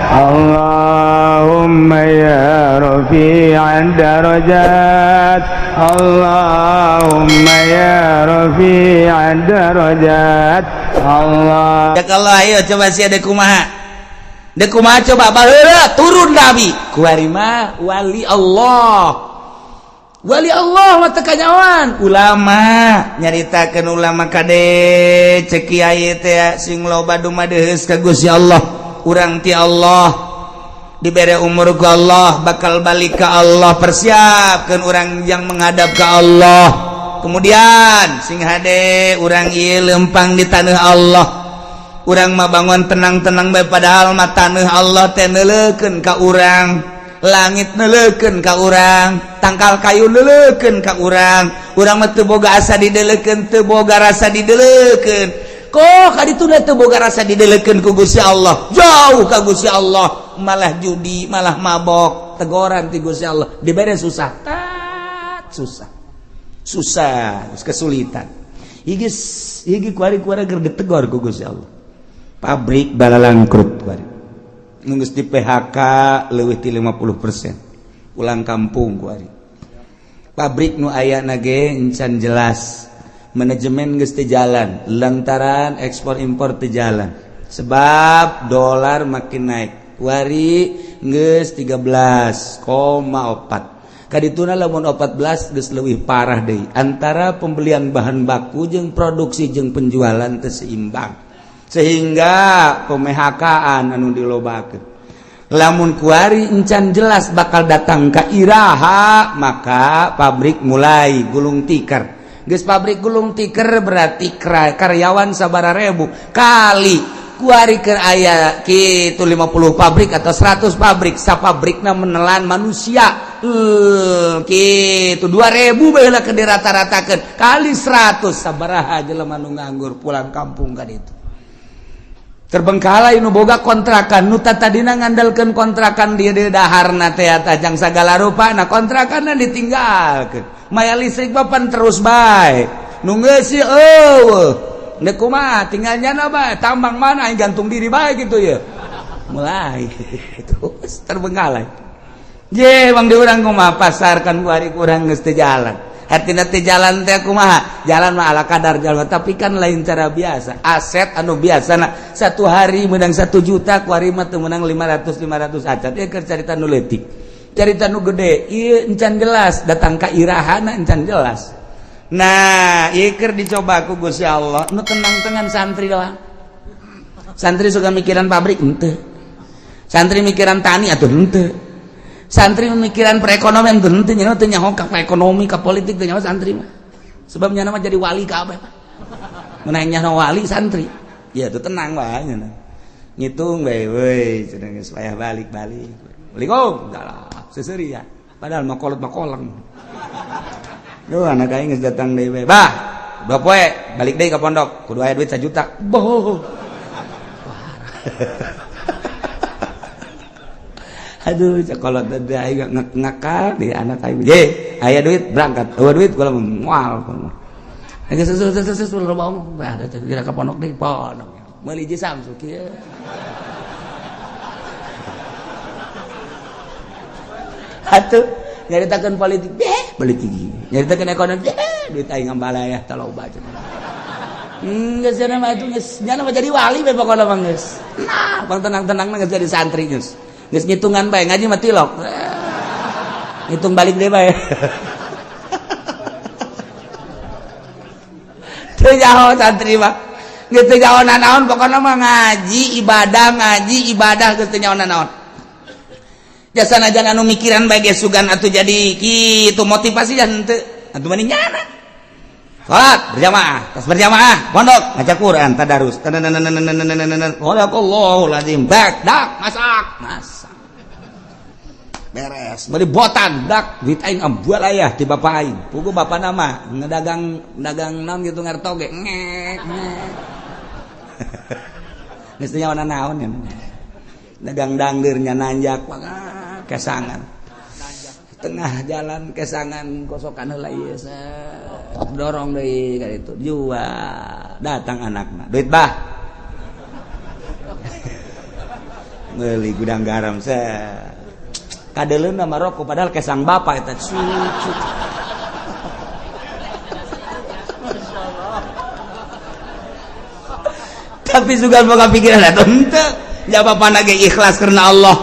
Allahumma ya rafi'ad darajat, Allahumma ya rafi'ad darajat, Allah. Ya kalau ayo coba sih ada kumaha. Ada kumaha coba baheula turun nabi. Kuari mah wali Allah. Wali Allah mah teu kanyawan. Ulama nyaritakeun ulama kade cek kiai teh sing loba dumadeheus ka Gusti Allah. Urang ti Allah dibere umur ku Allah bakal balik ke Allah, persiapkan orang yang menghadap ke Allah. Kemudian sing hade urang ieu lempang di tanah Allah, urang mah bangun tenang-tenang bae, padahal mah tanah Allah teh neuleukeun ka urang, langit neuleukeun ka urang, tangkal kayu neuleukeun ka urang. Urang mah teu boga asa dideulekeun, teu boga rasa dideulekeun. Kok kaditu teu boga rasa dideulekeun ku Gusti Allah, jauh ka Gusti Allah, malah judi, malah mabok. Tegoran ti Gusti Allah, dibere susah, tat susah susah, kesulitan. Iki iki kuari-kuari keur ditegor ku Gusti Allah. Pabrik balalangkrut kuari, geus di PHK leuwih ti 50%, pulang kampung kuari. Pabrik nu aya ge encan jelas, manajemen geus teu jalan lantaran ekspor impor teu jalan sebab dolar makin naik. Kuari geus 13,4, kadituna lamun 14 geus leuwih parah deui. Antara pembelian bahan baku jeung produksi jeung penjualan teu seimbang sehingga pemehakaan anu dilobakeun. Lamun kuari encan jelas bakal datang ka iraha, maka pabrik mulai gulung tikar. Geus pabrik gulung tikar berarti karyawan sabara ribu kali kuari keur aya kitu 50 pabrik atau 100 pabrik, sapabrikna menelan manusia kitu 2000 bae ke dirata-ratakeun kali 100, sabaraha jelema nu nganggur pulang kampung ka ditu. Terbengkalai nu boga kontrakan, nu tadina ngandalkeun kontrakan dia di daharna teh tajang sagala rupa, nah kontrakanna ditinggalkeun, maya listrik papan terus bae nu ngeusi eueuh. Ndek kumaha tinggalnya bae, tambang mana aing gantung diri bae gitu ya, mulai terus terbengkalai. Je bang, di urang kumaha pasar kan kuari kurang geus teu jalan. Hartina teu jalan teh kumaha? Jalan mah ala kadar jalan, tapi kan lain cara biasa. Aset anu biasa nah, satu hari menang 1 juta, kuari mah teu menang 500 500 acan. Ieu keur carita nu leutik. Carita nu gede, ieu encan jelas datang ka irahana encan jelas. Nah, ieu keur dicoba ku Gusti Allah, nu tenang-tenang santri lah. Santri suka mikiran pabrik henteu. Santri mikiran tani atuh henteu. Santri memikiran perekonomian tuh henteu, nya teu nyaho ka ekonomi, ka politik teu nyaho santri mah. Sebab nya mah jadi wali kabeh mah. Mun nyaho wali santri. Ya tuh tenang wae nya. Ngitung bae we cenah geus payah balik-balik. Assalamualaikum. Dalah, seuseuri ya. Padahal mah kolot mah koleng. Duh, anak aing geus datang deui bae. Bah, 2 poe balik deui ka pondok, kudu aya duit 1 juta. Boh. Aduh, kalau tadi aing ngakal di anak aing. Ye, aya duit berangkat. Eueuh duit kula moal. Geus susu loba omong. Bah, kira ka pondok deui, pondok. Meuli jeung Samsu kieu. Atuh, nyaritakeun politik, beh, politik. Nyaritakeun ekonomi, beh, duit aing ngambalaya tah loba cenah. Geus cenah mah atuh geus nya mah jadi wali bae pokona mah geus. Nah, bang tenang-tenang geus jadi santri geus. Geus ngitungan bae, ngaji mah tilok. Ngitung balik deui bae. Teu nyaho santri mah. Geus teu nyaho nanaon pokona mah ngaji ibadah geus teu nyaho nanaon. Jasa najan anu mikiran bae ge sugan atuh jadi kitu motivasi jan henteu. Atuh mending nyana. Salat berjamaah, tas berjamaah, pondok ngaca Quran, tadarus. Sadaqallahul azim. Bak, dak, masak, masak. Beres. Beli botan, dak, duit aing ambual ayah ti bapak aing. Pugu bapak nama ngedagang dagang naon gitu ngartoge. Ngek, ngek. Geus teu nyaho naon ya. Dagang dangdeur nya nanjak kesangan. Tengah jalan kesangan kosokan heula ieu dorong deui ka ditu jual datang anakna duit bah. Meuli Gudang Garam se kadeleuna mah rokok padahal kesang bapak eta cucu. Tapi sugan boga pikiran atuh henteu. Ja bapana ge ikhlas karena Allah.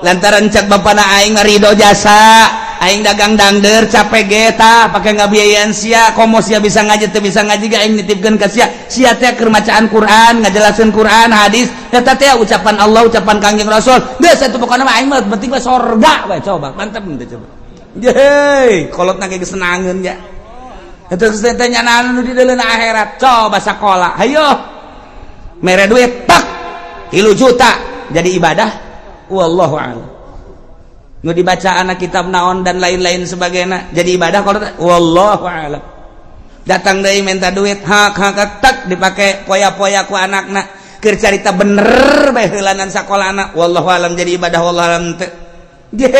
Lantaran cek bapana aing ridho jasa, aing dagang dangder capek ge tah pake ngabiayaan sia, komo sia bisa ngaji teu bisa ngaji ge aing nitipkeun ka sia. Sia teh keur macaan Quran, ngajelaskeun Quran, hadis, eta teh ucapan Allah, ucapan Kangjeng Rasul. Geus atuh pokona mah aing mah penting mah sorga we coba. Mantep teh coba. Yeay, kolotna ge geus senangeun ya. Eta geus teh nyanaan nu di deuleuna akhirat. Coba sakola, hayo. Mere duit tak 3 juta jadi ibadah, wallahu a'lam. Nu dibaca anak kitab naon dan lain-lain sebagainya jadi ibadah kalau wallahu a'lam. Datang deui minta duit hak hak tak dipake poya-poya ku anakna keur carita bener bae heulanan sakolana wallahu a'lam jadi ibadah wallahu a'lam teu. Ye,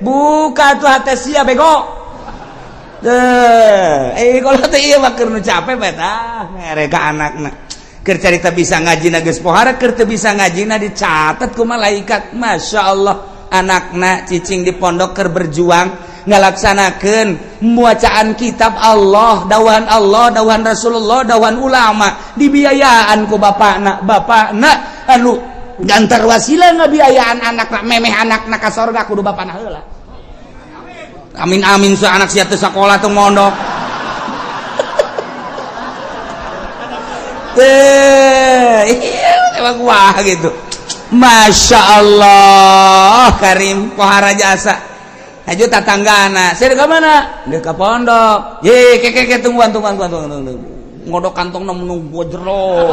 buka tuh hate sia bego. Teh, kalau teh ieu mah keur nu capek bae tah mere ka anakna. Keur carita bisa ngaji na geus pohara, keur teu bisa ngaji na dicatat ku malaikat. Masya Allah, anakna cicing di pondok keur berjuang ngalaksanakeun bacaan kitab Allah, dawan Allah, dawan Rasulullah, dawan ulama, dibiayaan ku bapakna. Bapakna anu gantar wasilah ngabiayaan anakna, memeh anakna ka sorga kudu bapakna heula. Amin amin su anak sia teu sakola teu mondok. Iya, emang wah gitu. Masya Allah, Karim pohara jasa. Haju tatanggana, saya ke mana? Dia ke pondok. Ye, ke tungguan tungguan tungguan tungguan. Ngodok kantong nunggu jero.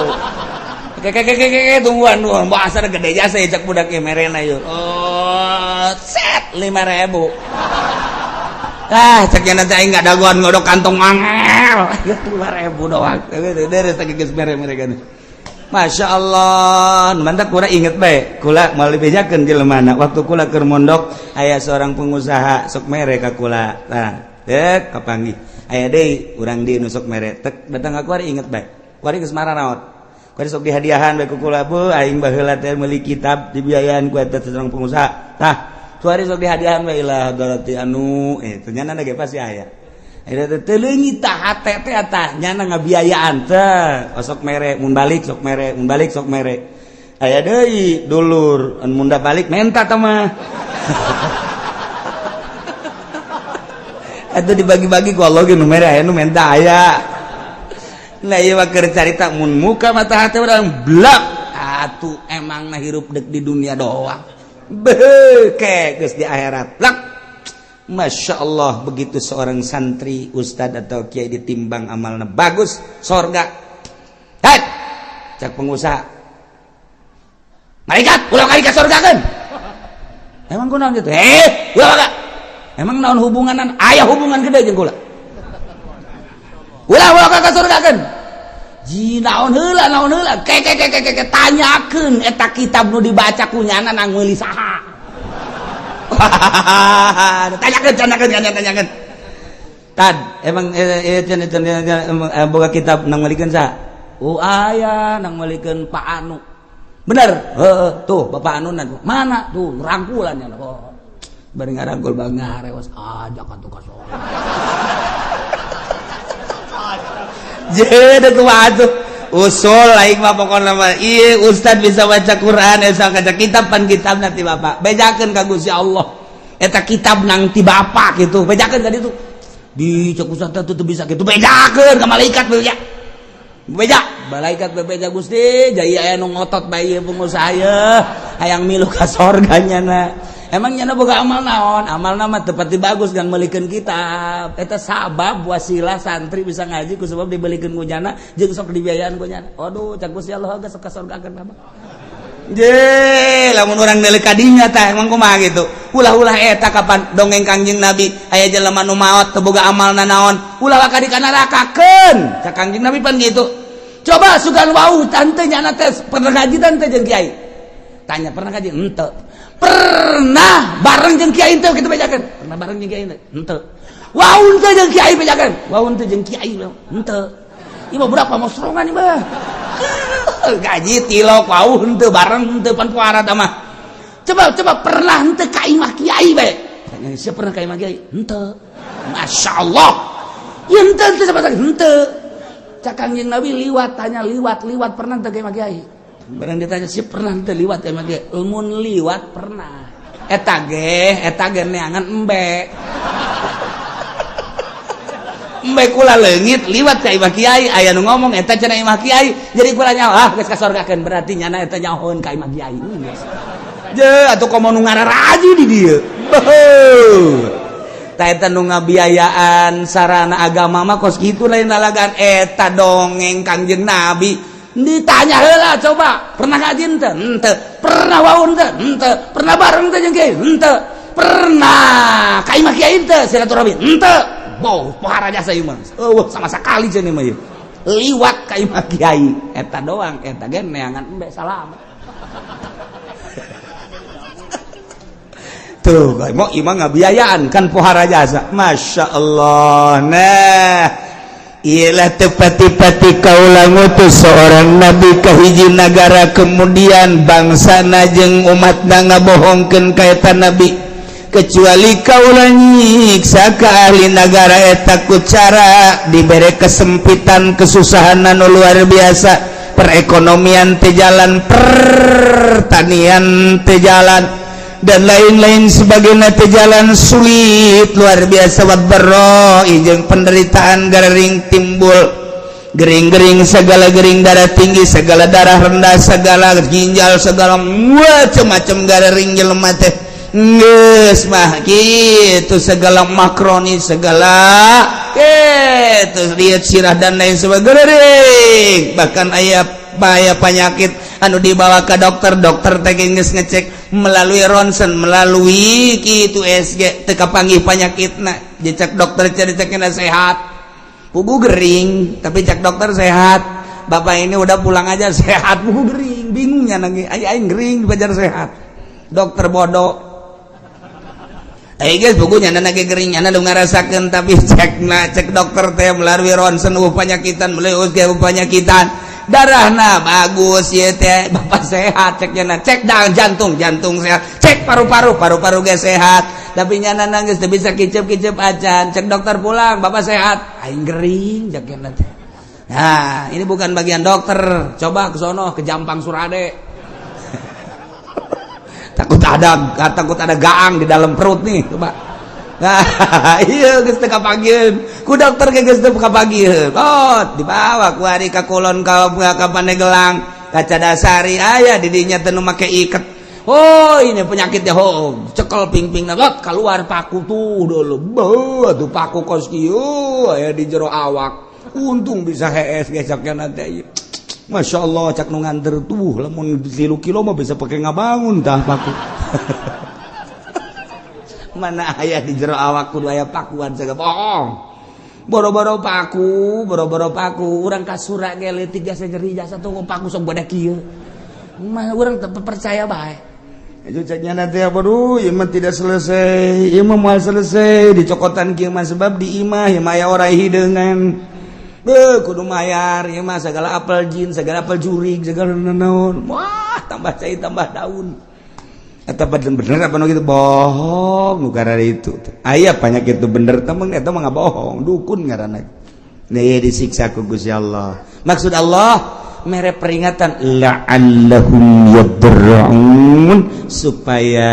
Ke tungguan tungguan. Bahasa gede jasa ya cak budak ya merena yuk. Oh, set 5.000. Ah, cek nanti aing nggak dagoan ngodok kantong angel. 5.000 doang. Deres teh geus mere mereka. Masya Allah, mantap kula inget bae. Kula moal dibejakeun jelema waktu kula keur mondok aya seorang pengusaha sok mere ka kula. Tah, dek kapanggih. Aya deui urang di nu sok mere. Tek datang ka kuari inget bae. Kuari geus mararaot. Kuari sok dihadiahan bae ku kula, bu aing baheula teh meuli kitab dibiayaan ku eta seorang pengusaha. Tah, kuari sok dihadiahan bae ilah doroti anu eh ternyata ge pasti aya. Eta teh leungit tah hate teh tah nyana ngabiayaan teh osok mere mun balik sok mere mun balik sok mere. Aya deui dulur anu mun balik menta tah mah. Atuh dibagi-bagi ku Allah ge nu mere aya nu menta aya. Nah ieu mah keur carita mun muka mata hate urang blak atuh emangna hirup deuk di dunia doang. Beuh geus di akhirat blak. Masya Allah, begitu seorang santri, ustad atau kiai ditimbang amalnya bagus, sorga. Hei, cak pengusaha, malaikat, ulah kali ke sorga kan? Emang kunaon gitu? Ulah kagak. Emang naon hubunganan? Aya hubungan gede jeung kula. Ulah ulah ka sorga kan? Ji naon heula, naon heula? Ke ke ke ke ke tanyakeun eta kitab nu dibaca ku nyana nang meuli saha. Tanyakan, tanyakan, tanyakan. Tad, emang boga kitab nang melikeun saha? Oh aya nang melikeun Pak Anu. Bener? Heeh, tuh Bapak Anu nan. Mana? Tuh rangkulan ya. Oh. Bari ngarangkul bang ngarewas ajak atuh ka sorga. Jadi kumaha atuh? Usul lain mah pokokna mah ieu ustad bisa baca Quran eta kaca kitab pan kitab nanti bapak bejakeun ka Gusti Allah eta kitab nang ti bapak gitu bejakeun ka ditu di cek ustad teh teu bisa kitu bejakeun ka malaikat beja beja malaikat bebeja Gusti jaya aya nu ngotot bae ieu pengusaha ye hayang milu ka sorga nyana emang nyana boga amal naon amalna mah teu pati bagus kan meulikeun kitab eta sabab wasilah santri bisa ngaji ku sebab dibelikeun ku nyana jeung sok dibiayaan ku nyana aduh cak Gusti Allah geus ka sorgakeun mah je lamun urang deuleu ka dinya tah emang kumaha gitu ulah-ulah eta kapan dongeng Kangjeng Nabi aya jelema nu maot teu boga amalna naon ulah ka di ka nerakakeun cak Kangjeng Nabi pan gitu coba sugan wau tante nyana teh pernah ngaji tante jeung kiai tanya pernah ngaji henteu pernah bareng jeung kiai teh kitu bejakeun pernah bareng jeung kiai teh henteu wau teh jeung kiai bejakeun wau teh jeung kiai henteu ieu mah berapa mosrongan ieu mah. Gaji tilok wau henteu bareng henteu pan puara mah. Coba coba pernah henteu ka imah kiai bae? Tanya, siapa pernah ka imah kiai? Henteu. Masya Allah. Ya henteu henteu sama henteu. Cak Kangjeng Nabi liwat, tanya liwat liwat pernah henteu ka imah kiai? Barang ditanya siapa pernah henteu liwat ka imah kiai? Mun liwat pernah. Eta ge neangan embe. Embe kula leungit liwat ka imah kiai, aya nu ngomong eta cenah imah kiai. Jadi kula nyaho, ah geus kasorgakeun, berarti nyana eta nyahoeun ka imah kiai. Je atuh komo nu ngararaji di dieu. Tah eta nu ngabiayaan sarana agama mah kos kitu, lain lalagan eta dongeng Kangjeng Nabi. Ditanya heula, coba pernah ngaji henteu? Henteu. Pernah wau henteu? Henteu. Pernah bareng teh jeung kiai? Henteu. Pernah ka imah kiai henteu silaturahmi? Henteu. Boh, pohara jasa ieu mah. Eueuh sama sekali cenah mah ieu. Liwat ka imah kiai eta doang, eta ge neangan embe salam. Tuh, mau imah ngabiayaan kan pohara jasa. Masya Allah. Nah, ialah tepati-pati kaula ngutus seorang nabi ka hiji nagara, kemudian bangsa jeung umatna ngabohongkeun ka eta nabi, kecuali kaula nyiksa ka ahli nagara eta ku cara dibere kesempitan, kesusahan anu luar biasa, perekonomian teu jalan, pertanian teu jalan, dan lain-lain sebagainya teu jalan, sulit luar biasa, wadh-dharra jeung penderitaan gering timbul, gering-gering segala gering, darah tinggi segala, darah rendah segala, ginjal segala, macam-macam gering jelema teh geus mah gitu, segala makroni segala gitu, lihat sirah dan lain sebagainya. Bahkan aya bahaya penyakit anu dibawa ke dokter, dokter teh geus ngecek melalui ronsen, melalui kitu USG, teu kapanggih penyakitna. Dicek dokter, cek sehat, pugu gering, tapi cek dokter sehat, bapak ini udah pulang aja sehat, pugu gering. Bingungnya nangis aing gering dibajar sehat, dokter bodoh. Eh guys, bukunya nyana ge gering, nyana nu ngarasakeun, tapi cek na cek dokter teh melalui ronsen eueuh panyakitan, melalui USG eueuh panyakitan, darahna bagus ieu teh, bapak sehat cek nyana. Cek dang jantung, jantung sehat, cek paru-paru, paru-paru ge sehat, tapi nyana nangis teu bisa kicep-kicep acan. Cek dokter pulang, bapak sehat, aing gering cek nyana teh. Nah, ini bukan bagian dokter, coba ke sono ke Jampang Surade, takut ada gaang di dalam perut nih, coba. Nah, iya geus teu kapanggiheun ku dokter ge, geus teu kapanggiheun. Oh, dibawa ku ari ka kulon, ka Pandeglang, ka Cadasari, aya di dinya teh nu make iket. Oh, ini penyakitnya. Oh, cekel pingping lot keluar paku tuh dulu. Beuh, tuh paku kos kieu aya di jero awak. Untung bisa hees gesoknya nanti. Masya Allah, cak nu nganter tuh, lamun 3 kilo mah bisa pakai ngabangun tah paku. Mana aya di jero awak kudu aya pakuan segala, bohong. Boro-boro paku, boro-boro paku, urang kasura ge leutik jasa nyeri jasa tuh paku sok badak kieu. Mah urang teu percaya bae. Itu ceknya nanti apa, duh, ieu mah tidak selesai, ieu mah moal selesai dicokotan kieu mah, sebab di imah ieu mah aya orai hideungan. Beuh, kudu mayar ieu mah segala apel jin, segala apel jurig, segala naon. Wah, tambah cai tambah daun. Eta bener apa nu gitu bohong nu itu. Aya penyakit itu bener temen, eta mah bohong, dukun ngaranna. Nih disiksa ku Gusti Allah. Maksud Allah mere peringatan la'allahum yadarra'un, supaya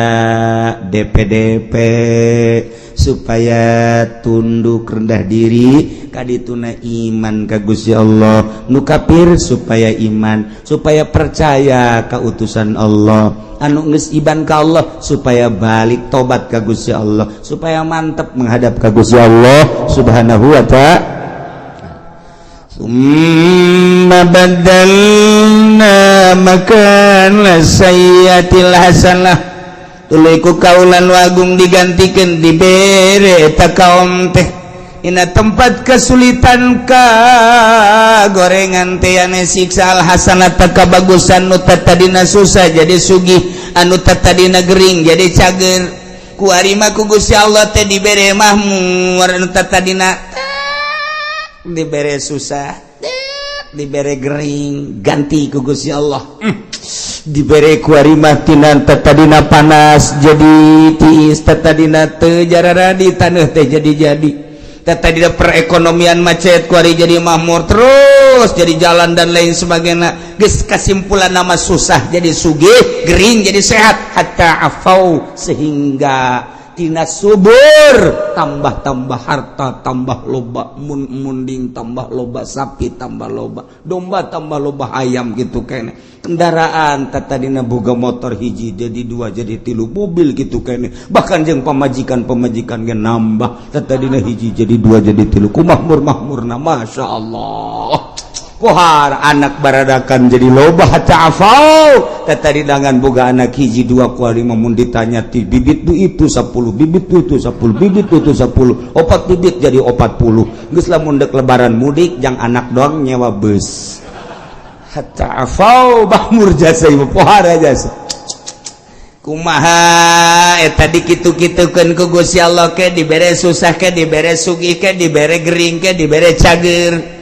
DPDP, supaya tunduk rendah diri kadituna iman ka Gusti Allah. Nu kafir supaya iman, supaya percaya ka utusan Allah. Anu geus iman ka Allah supaya balik tobat ka Gusti Allah, supaya mantep menghadap ka Gusti Allah Subhanahu wa ta'ala. Summa badalna makana sayyiatil hasanah, tuluy ku kaula nu agung digantikan, dibere eta kaum teh dina tempat kesulitan ka gorengan teh ane siksa, al hasanata kabagusan. Nu tadina susah jadi sugih, anu tadina gering jadi cager, ku arima ku Gusti Allah teh dibere mahmur. Anu tadina dibere susah. Dibere gering, ganti ku Gusti Allah. Dibere kuari mah tina tadina panas jadi tiis, tadina teu jararadi taneuh teh jadi jadi, tadina perekonomian macet, kuari jadi makmur, terus jadi jalan dan lain sebagainya. Geus kasimpulan nama susah jadi sugih, gering jadi sehat. Hatta afau, sehingga tina subur tambah-tambah, harta tambah loba, mun munding tambah loba, sapi tambah loba, domba tambah loba, ayam gitu kene, kendaraan tadina boga motor hiji jadi dua, jadi tilu, mobil gitu kene. Bahkan jeung pamajikan, pamajikan ge nambah, tadina hiji jadi dua, jadi tilu. Ku makmur makmurna, masya Allah. Pohar anak baradakan jadi loba. Hatta afau, tadi dangan boga anak hiji dua, kuari mun ditanya ti bibit du itu 10 bibit, du itu 10 bibit, du itu 10, opat bibit jadi 40. Geus lamun dek lebaran mudik jang anak doang, nyewa bus. Hatta afau, makmur jasa ieu, pohara jasa. Kumaha eta dikitu-kitukeun ku Gusti Allah? Ke dibere susah, ke dibere sugih, ke dibere gering, ke dibere cager,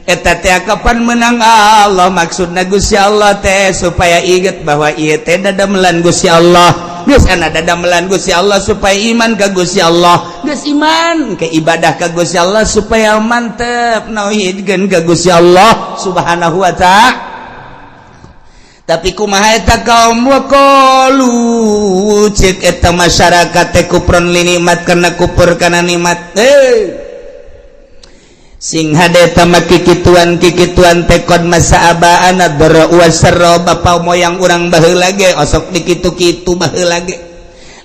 eta teh kapan menang Allah? Maksudna Gusti Allah teh supaya inget bahwa ieu teh dadamelan Gusti Allah. Geus ana dadamelan Gusti Allah supaya iman ka Gusti Allah. Geus iman ke ibadah ka Gusti Allah supaya mantep nauhidkeun ka Gusti Allah Subhanahu wa Ta'ala. Tapi kumaha eta kaum? Waqalu, cek eta masyarakat teh, kufron li nikmat, karena kufur kana nikmat. Eh, sing hade tama kikituan kikituan teh qad massa abaana dharra wasarra, bapa moyang urang baheula ge osok dikitu-kitu baheula ge.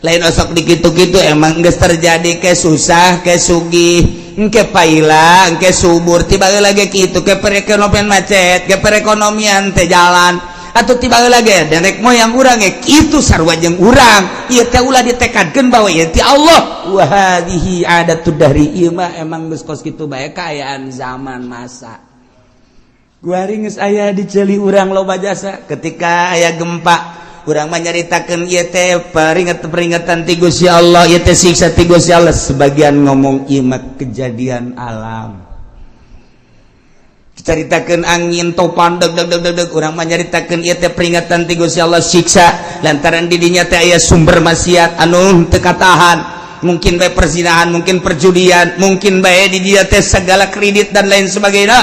Lain osok dikitu-kitu, emang geus terjadi, ke susah ke sugih, engke paila engke subur. Tiba lagi kitu, ke perekonomian macet, ke perekonomian teh jalan atau tiba lagi nenek moyang urang ge kitu, sarua jeung urang. Ieu teh ulah ditekadkeun bahwa ieu ti Allah. Wa hadhihi adatud dahri, ieu mah emang geus kos kitu bae kaayaan zaman masa. Kuari geus aya di ceuli urang loba jasa. Ketika aya gempa, urang mah nyaritakeun ieu teh peringatan ti Gusti Allah, ieu teh siksa ti Gusti Allah. Sebagian ngomong ieu mah kejadian alam. Caritakeun angin topan deg deg deg deg deg, urang mah nyaritakeun ieu teh peringatan ti Gusti Allah, siksa, lantaran di dinya teh aya sumber maksiat anu teu katahan, mungkin bae perzinahan, mungkin perjudian, mungkin bae di dia teh segala kredit dan lain sebagainya.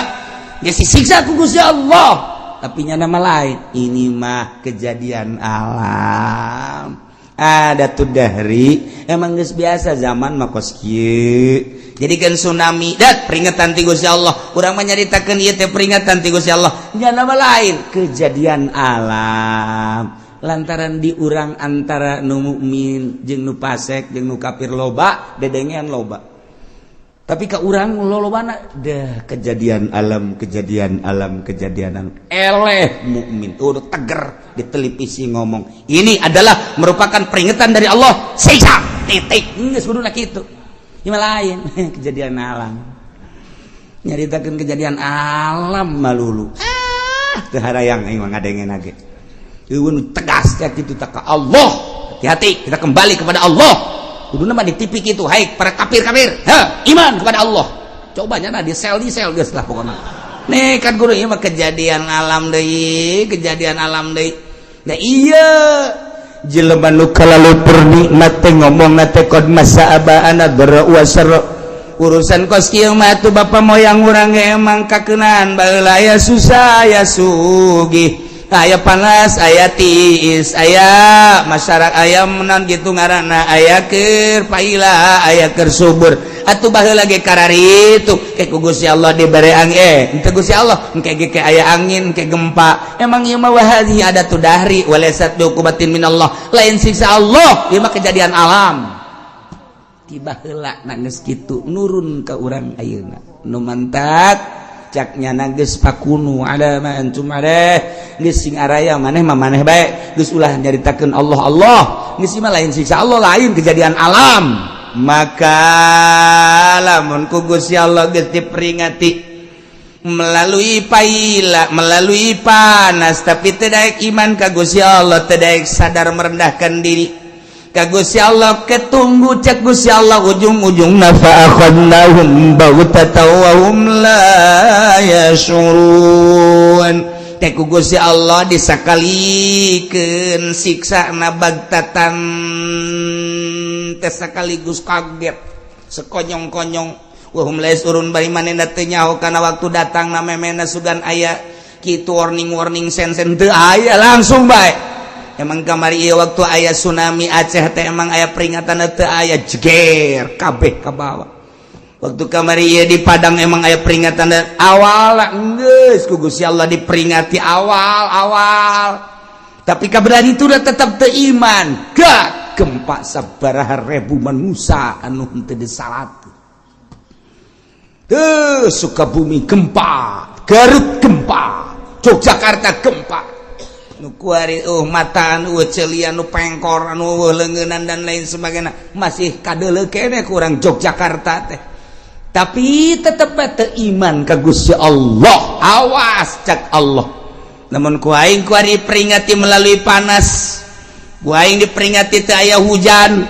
Ya siksa ku Gusti Allah. Tapi nya nama lain, ini mah kejadian alam, ada tuh dari emang geus biasa zaman mah kos kieu. Jadi kan tsunami dat peringatan ti Gusti Allah, urang mah nyaritakeun ieu teh peringatan ti Gusti Allah. Nya nama lain, kejadian alam, lantaran di urang antara nu mukmin jeung nu fasik jeung nu kafir loba, dedengean loba. Tapi ke urang lolobana dah kejadian alam, kejadian alam, kejadian alam. Eleh mukmin udah teger di televisi ngomong ini adalah merupakan peringatan dari Allah, siksa, titik. Geus kuduna kitu. Ieu lain kejadian alam, nyaritakeun kejadian alam malulu. Ah, teu harayang aing mah ngadenge ge. Eueun tegas kayak kitu tak ka Allah. Hati-hati, kita kembali kepada Allah. Kuduna mah di TV kitu, hai para kafir-kafir, ha, iman kepada Allah. Cobanya nah di sel, di sel geus lah pokoknya. Nih kan guru, ieu mah kejadian alam deui, kejadian alam deui. Nah, iya jelema nu kalalu nikmat teh ngomong teh qad massa abaana dharra wasarra. Urusan kos kieu mah tuh bapa moyang urang ge emang kakeunaan baheula, aya susah aya sugih, aya panas aya tiis, aya masyarakat aya menan gitu ngaranna, aya keur paila aya keur subur. Atuh baheula ge kararitu ke ku Gusti Allah dibere angin, eh henteu Gusti Allah, engke ge ke aya angin, ke gempa. Emang ieu mah wahadhi adatu dahri walaysat biuqubatin minallah, lain siksa Allah, ieu mah kejadian alam. Tiba heula na geus kitu nurun ka urang ayeuna nu mantak caknya geus fakunu ala ma antum alaih, geus sing araya maneh mah maneh bae, geus ulah nyaritakeun Allah Allah, geus mah lain siksa Allah, lain kejadian alam. Maka lamun ku Gusti Allah geus diperingati melalui paila, melalui panas, tapi teu daek iman ka Gusti Allah, teu daek sadar merendahkan diri. Ka Gusti Allah ketunggu, cek Gusti Allah ujung-ujungna fa akhadnahum baghtatan wa hum la yashurun. Teh ku Gusti Allah disakalikeun siksa na bagtatan teh, sekaligus kaget sekonyong-konyong, wahum la yashurun, bari manehna teu nyaho kana waktu datang na memena. Sugan aya kitu warning-warning sen-sen teu aya, langsung bae. Emang kamari ieu waktu aya tsunami Aceh teh emang aya peringatan? Teu aya, jeger kabeh ka bawah. Waktu kamari ieu di Padang emang aya peringatan awal? Geus ku Gusti Allah diperingati awal-awal, tapi kaberan itu udah tetap teu iman. Gak gempa sabaraha ribu manusia anu henteu disalat tuh. Sukabumi gempa, Garut gempa, Yogyakarta gempa, nu kuari mataan, celian, nu pengkor, anu leungeunnan dan lain sebagainya, masih kadeuleu kene kurang Yogyakarta teh, tapi tetep teu iman ka Gusti Allah. Awas, cak Allah, namun ku aing kuari peringati melalui panas, ku aing diperingati teu aya hujan,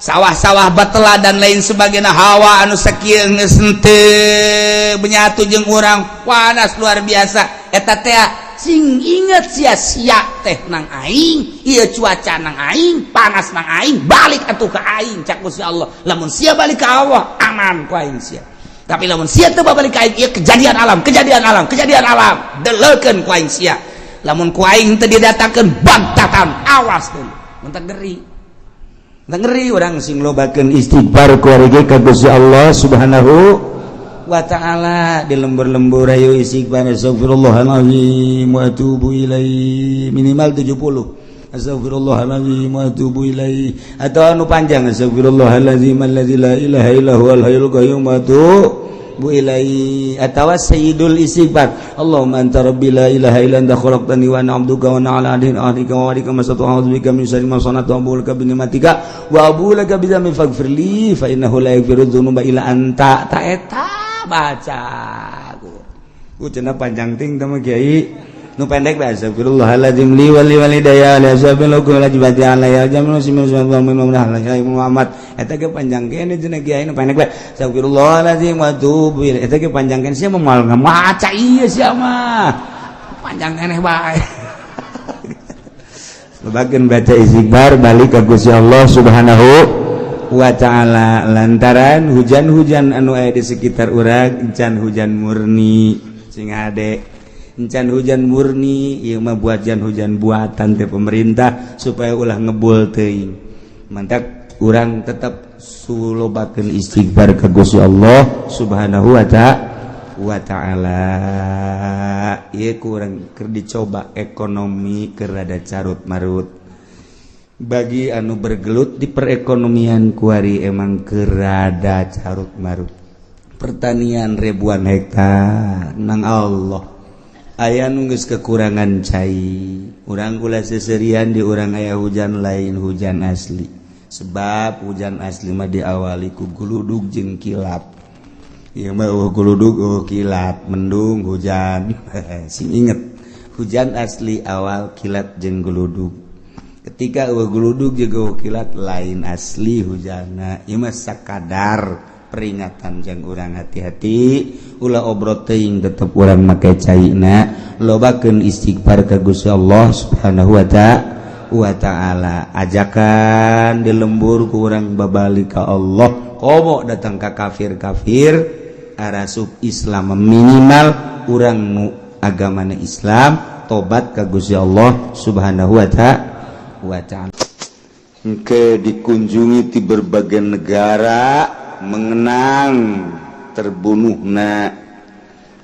sawah-sawah batela dan lain sebagainya, hawa anu sakieu geus henteu menyatu jeung urang, panas luar biasa. Eta teh sing inget sia-sia teh nang aing, ieu cuaca nang aing, panas nang aing, balik atuh ke aing, cak Gusti Allah. Lamun sia balik ke Allah, aman ku aing sia, tapi lamun sia teu balik ka aing, ieu kejadian alam, kejadian alam, kejadian alam, deleukeun ku aing sia. Lamun ku aing teu didatangkeun bagtatan, awas dulu, mentak ngeri. Ngeri orang sing lobakeun istighfar ku ka Gusti Allah Subhanahu wa ta'ala. Di lembur-lembur ayo istighfar, astagfirullahalazim wa atubu ilaih, minimal 70, astagfirullahalazim wa atubu ilaih, atau anu panjang, astagfirullahalazim allazi la ilaha illa huwal hayyul qayyum wa atubu ilaih, atawa sayyidul istighfar, Allahumma anta rabbi la ilaha illa anta khalaqtani wa ana 'abduka wa ana 'ala ahdika wa wa'dika mastata'tu, a'udzu bika min syarri ma sana'tu, abu'u laka bi ni'matika wa abu'u laka bi dzambi, faghfir li fa innahu la yaghfiru dzunuba illa anta. Ta eta baca ku cenah panjang ting teh kiai, nu pendek bae, astagfirullahaladzim li wali walidayya li ashabil hukum wajibati alayya jamil muslimin Muhammad. Eta ge panjang kene cenah kiai, nu pendek bae, astagfirullahaladzim wa atubu ilaih. Eta ge panjang kene, sia moal ngamaca ieu, sia mah panjang keneh bae. Lobakeun baca istighfar, balik ka Gusti Allah Subhanahu wa ta'ala, lantaran hujan-hujan anu aya di sekitar urang encan hujan murni. Sing hade, encan hujan murni, ieu mah buatan, hujan buatan teh pemerintah supaya ulah ngebul teuing. Mantak urang tetap sulobakeun istighfar ka Gusti Allah Subhanahu wa ta'ala. Ieu kurang keur dicoba, ekonomi keur rada carut marut. Bagi anu bergelut di perekonomian kuari emang keur rada carut marut. Pertanian ribuan hektar nang Allah aya nu geus kekurangan cai. Urang ulah seserian, di urang aya hujan, lain hujan asli, sebab hujan asli mah diawali ku guludug jeung kilat. Ieu mah euweuh guludug, euweuh kilat, mendung hujan. Sing inget, hujan asli awal kilat jeung guludug. Ketika euweuh guludug jeung euweuh kilat, lain asli hujanna, ieu mah sakadar peringatan jang urang hati-hati, ulah obrot teuing, tetep urang make caina, lobakeun istighfar ka Gusti Allah Subhanahu wa ta'ala. Ajakan di lembur ku urang babalik ka Allah, komo datang ka kafir-kafir arasup Islam, minimal urang nu agamana Islam tobat ka Gusti Allah Subhanahu wa ta'ala. Ke dikunjungi di berbagai negara mengenang terbunuhna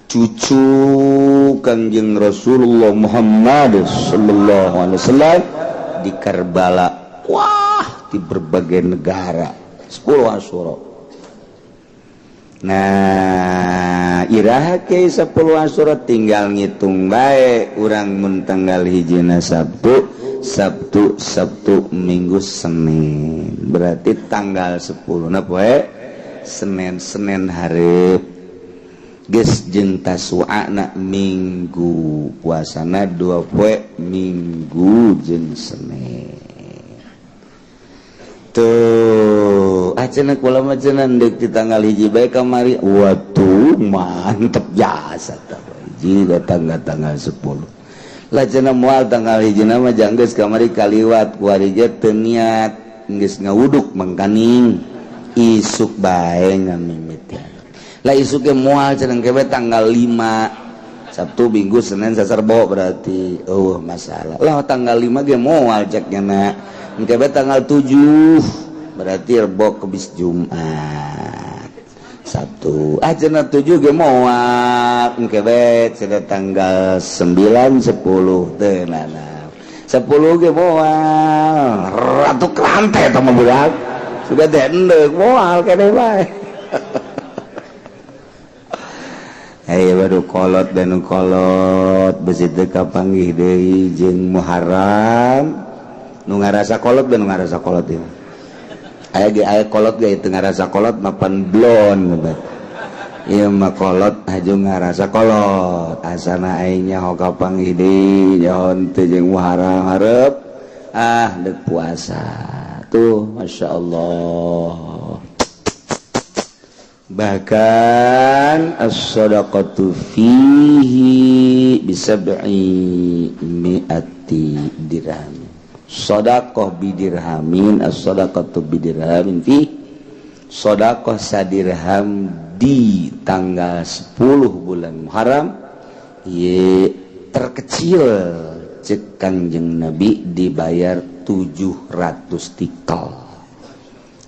cucu Kangjeng Rasulullah Muhammad sallallahu alaihi wasallam di Karbala. Wah, di berbagai negara 10 Asyura. Nah, iraha ke 10 Asyura? Tinggal ngitung bae urang, mun tanggal hijina Sabtu, Sabtu, Sabtu, Minggu, Senin, berarti tanggal 10 nah poe Senin. Senin hareup geus jeung Tasu'ana Minggu, puasana 2 poe, Minggu jeung Senin. cenah kula mah cenah deuk di tanggal 1 bae kamari. Waduh, mantep jasa tah. Hiji datang tanggal 10. Lah cenah moal tanggal 1 mah janggeus kamari kaliwat kuari ge teu niat geus ngawuduk mangkaning isuk bae ngamimiti. Lah isuk ge moal cenah ke tanggal 5. Sabtu, Minggu, Senin, Selasa, Rebo berarti oh masalah. Lah tanggal 5 ge moal ceknya na. Engke tanggal 7 berarti Rebo Kemis Jumat. Sabtu ah cenah 7 ge moal. Engke bae cenah tanggal 9 10 teu nana. 10 ge moal. Ratu klante eta mah budak. Sudah dendek moal keneh bae. Hey, baru kolot dan kolot besi teu kapanggih deui jeung Muharram nu ngarasa kolot dan nu ngarasa kolot ieu. Aya ge aya kolot ge teu ngarasa kolot mapan blon ieu mah kolot haju ngarasa kolot asana aing nyaho kapanggih deui nyaho teu jeung Muharram hareup ah deuk puasa tuh masyaallah. Bahkan as-sadaqatu fihi bisab'i mi'ati dirham. Sadaqah bidirhamin, as-sadaqatu bidirhamin fi sadaqah sadirham di tanggal 10 bulan Muharram ye terkecil cek Kangjeng Nabi dibayar 700 tikal.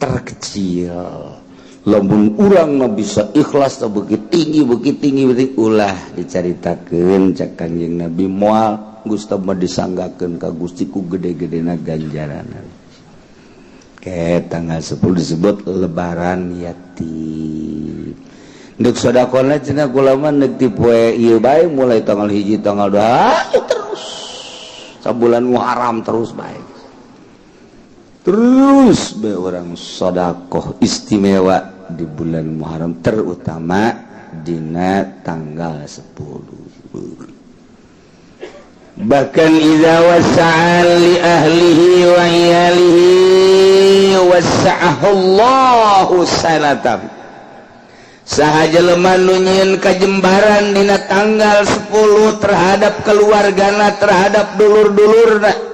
Terkecil. Lamun urang mah bisa ikhlas begitu tinggi begitu tinggi begitu ulah dicaritakeun cek Kangjeng Nabi moal Gusti mah disanggakeun ka Gusti ku gede-gedena ganjaran. Ke tanggal 10 disebut lebaran yatim. Deuk sedekahna cenah kula mah deuk ti poe ieu bae mulai tanggal 1 tanggal 2 terus sabulan Muharram terus bae. Terus be orang sedekah istimewa di bulan Muharram terutama dina tanggal 10. Bahkan idza wasa'a li ahlihi wa iyalihi wasa'ahu Allahu sanatan. Saha jelema nu nyieun kajembaran dina tanggal 10 terhadap keluargana terhadap dulur-dulurna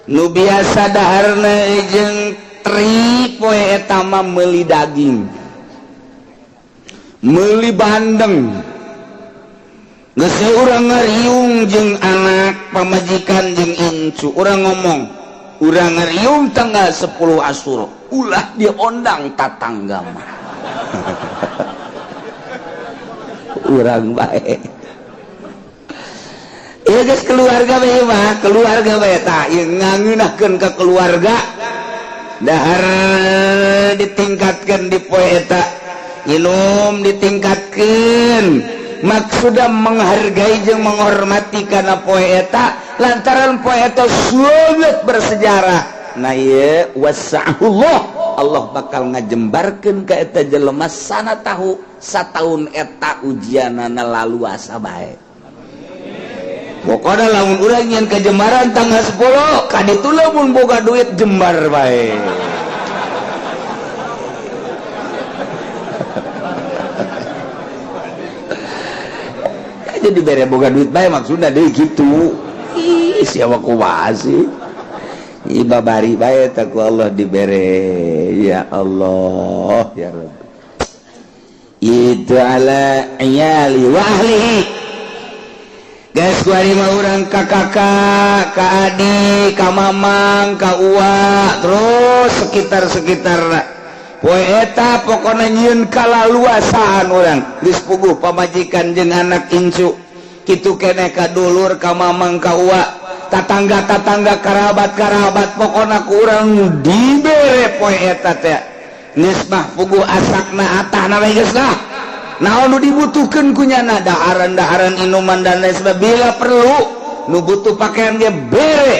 nu biasa daharna jeung tri poe eta mah meuli daging meuli bandeng geus urang ngariung jeung anak pamajikan jeung incu urang ngomong urang ngariung tanggal 10 Asyura ulah diondang tatangga mah. Urang bae ieu geus keluarga bae mah keluarga bae tah ieu ngangeunahkeun ka keluarga dahar ditingkatkan di poe eta inum ditingkatkan maksudna menghargai jeung menghormati kana poe eta lantaran poe eta sangat bersejarah. Nah ieu wasa'ullah Allah bakal ngajembarkeun ka eta jelema sana tahu sataun eta ujianana laluasa bae. Pokoknya lamun urang nyeun kajembaran tanggal 10 kaditu lamun boga duit jembar bae. Jadi bere boga duit bae maksudna deui kitu. Ih siapa kumaha sih? Ih babari bae teh ku Allah dibere. Ya Allah ya Rabb. Itu ala iyali wa ahlihi. Guys kuari mah urang ka kakak, ka adik, ka mamang, ka uwa, terus sekitar-sekitar poe eta pokona nyieun kalaluasaan urang geus puguh pamajikan jeung anak incu kitu keneh ka dulur, ka mamang, ka uwa, tatangga-tatangga, karabat-karabat pokona ku urang dibere poe eta teh geus mah puguh asakna atahna we geus lah. Naon nu dibutuhkeun ku nyana daharan-daharan inuman dan lain sebagainya bila perlu nu butuh pakaian ge bere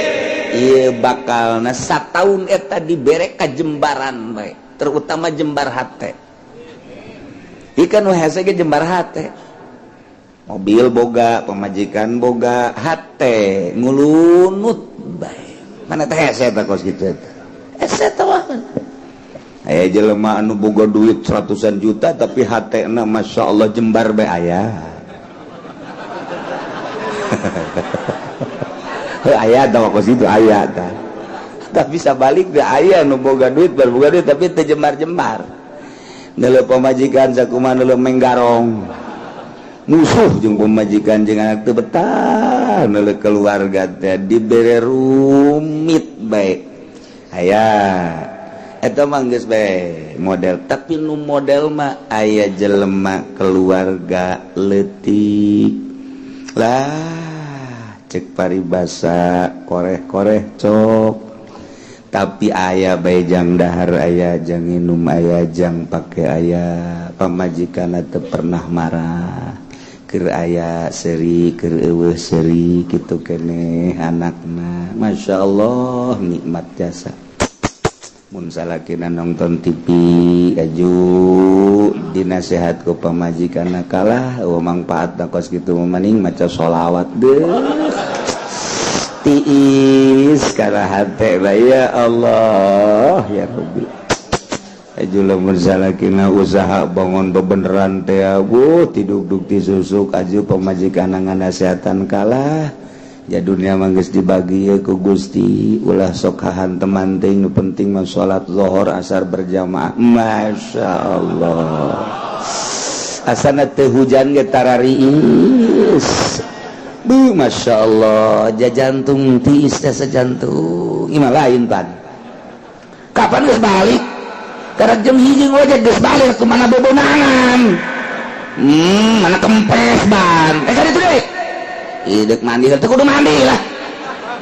ieu bakalna sataun eta dibere kajembaran bae terutama jembar hate. Ikan nu hese ge jembar hate mobil boga pamajikan boga hate ngulunut bae mana teh hese teh kos kitu eta hese teh mah. Aya jelema anu boga duit ratusan juta tapi hatena Masya Allah jembar bae aya. Aya tah kos itu aya tah. Tapi sabalik teh aya nu boga duit berboga duit tapi teu jembar-jembar. Neuleuh pamajikan sakumaha neuleuh menggarong. Musuh jeung pamajikan jeung anak teu betah neuleuh keluarga teh dibere rumit bae. Aya eta mah geus bae model, tapi nu model mah aya jelema keluarga leutik lah cek paribasa koreh-koreh cok, tapi aya bae jang dahar aya jang minum aya jang pake aya pamajikan teu pernah marah keur aya seuri keur eueuh seuri kitu keneh anakna Masya Allah nikmat jasa. Mun salakina nonton TV aju dinasehat ku pamajikanna kalah eueuh mangpaatna kos kitu mah maca sholawat deuh tiis kana hate bae ya Allah ya Rabbi. Aju lamun salakina usaha bangun bebeneran teh abuh tidugdug ti susuk aju pamajikanna nganasehatan kalah. Ya dunia mah geus dibagi ku Gusti ulah sok hahanteman teh nu penting mah salat zuhur asar berjamaah. Masya Allah asana teu hujan ge tarariis. Bu Masya Allah jajantung tiis teh sajantung imah lain pan. Kapan geus balik? Karek jam 1 ngojek geus balik kumaha bobonangan. Mana kempes ban. Kan itu deui. Idek mandi teh kudu mandi lah.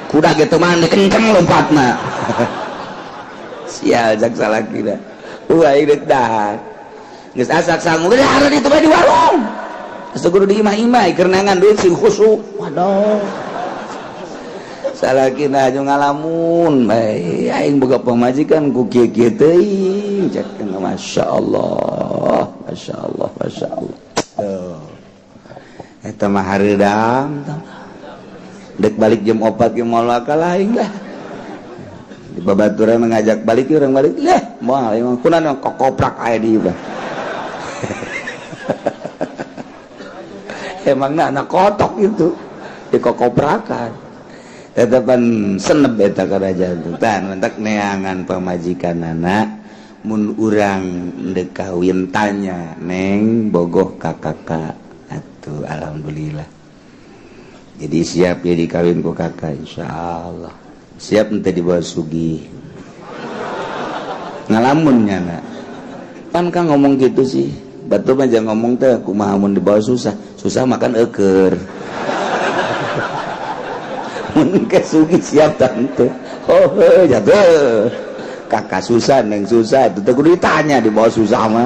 Kuda gitu mandi kenceng lompatna. Sial jak salaki dah. Wah idek dah. Geus asak sangu geus dahar itu bae di warung. Asa kudu di imah-imah keur neangan duit sing khusuk. Waduh. Salakina aju ngalamun bae aing boga pamajikan ku kieu-kieu teuing cek Masya Allah. Masya Allah, Masya Allah. Tuh. Eta mah hareudang dek balik jam 4 ge moal kalah aing lah. Di babaturan ngajak balik urang balik lah moal emang kunaon kokoprak aya di ieu. Emangna anak kotok itu dikokoprakan. Tetepan seneb eta kana jantung. Tah mentak neangan pamajikanana mun urang deuk kawin tanya neng bogoh ka kakak. Atuh alhamdulillah. Jadi siap ya dikawin ku kakak insyaallah. Siap ente dibawa sugih. Ngalamun nyana. Pan kang ngomong gitu sih. Batu mah jangan ngomong teh kumaha mun dibawa susah. Susah makan eueur. Mun ke sugih siap tante. Oh jatuh. Kakak susah neng susah itu teh kudu ditanya dibawa susah mah.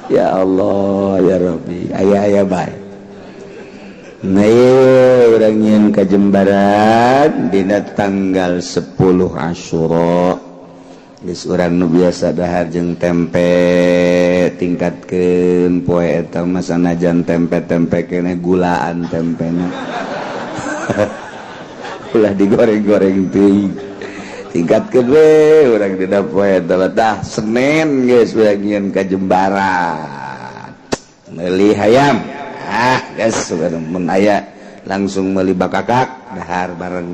Ya Allah ya Rabbi aya-aya bae. Nah urang nyieun kajembaran dina tanggal 10 Asyura. Geus urang nu biasa dahar jeung tempe tingkatkeun poe eta mah sanajan tempe-tempe keneh gulaan tempena. Ulah digoreng-goreng teuing. Tingkatkeun we urang dina poe eta tah Senin geus urang nyieun kajembaran. Meuli hayam. Ah geus mun aya langsung meuli bakakak dahar bareng.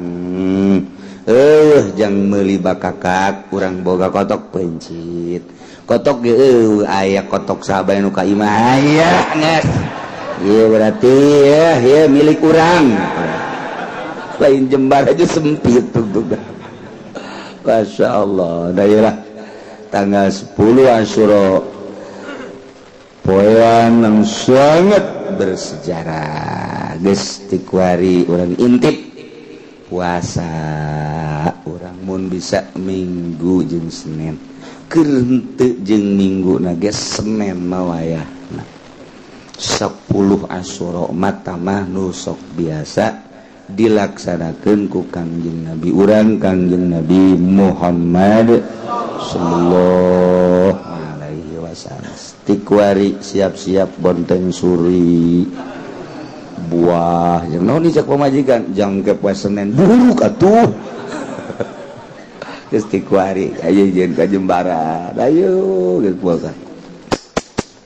Jang meuli bakakak urang boga kotok pencit. Kotok ge aya kotok sahabat nu ka imah aya geus. Ieu berarti ya ieu milik urang. Lain jembar aja sempit tuh. Masya Allah, daerah tanggal 10 Asyura poean yang sangat bersejarah. Geus tikuari urang intip puasa urang mun bisa Minggu jeung Senin. Keur henteu jeung Minggu na geus Senin mah wayahna. 10 Asyura mata mah nu sok biasa dilaksanakeun ku Kangjeng Nabi urang Kangjeng Nabi Muhammad sallallahu alaihi wasallam. Tikwari siap-siap bonteng suri buah jeung naon cek pamajikan jang ke poe Senin buruk atuh. Geus ti kuari ayo jeung ka Jembaran ayo geus puasa.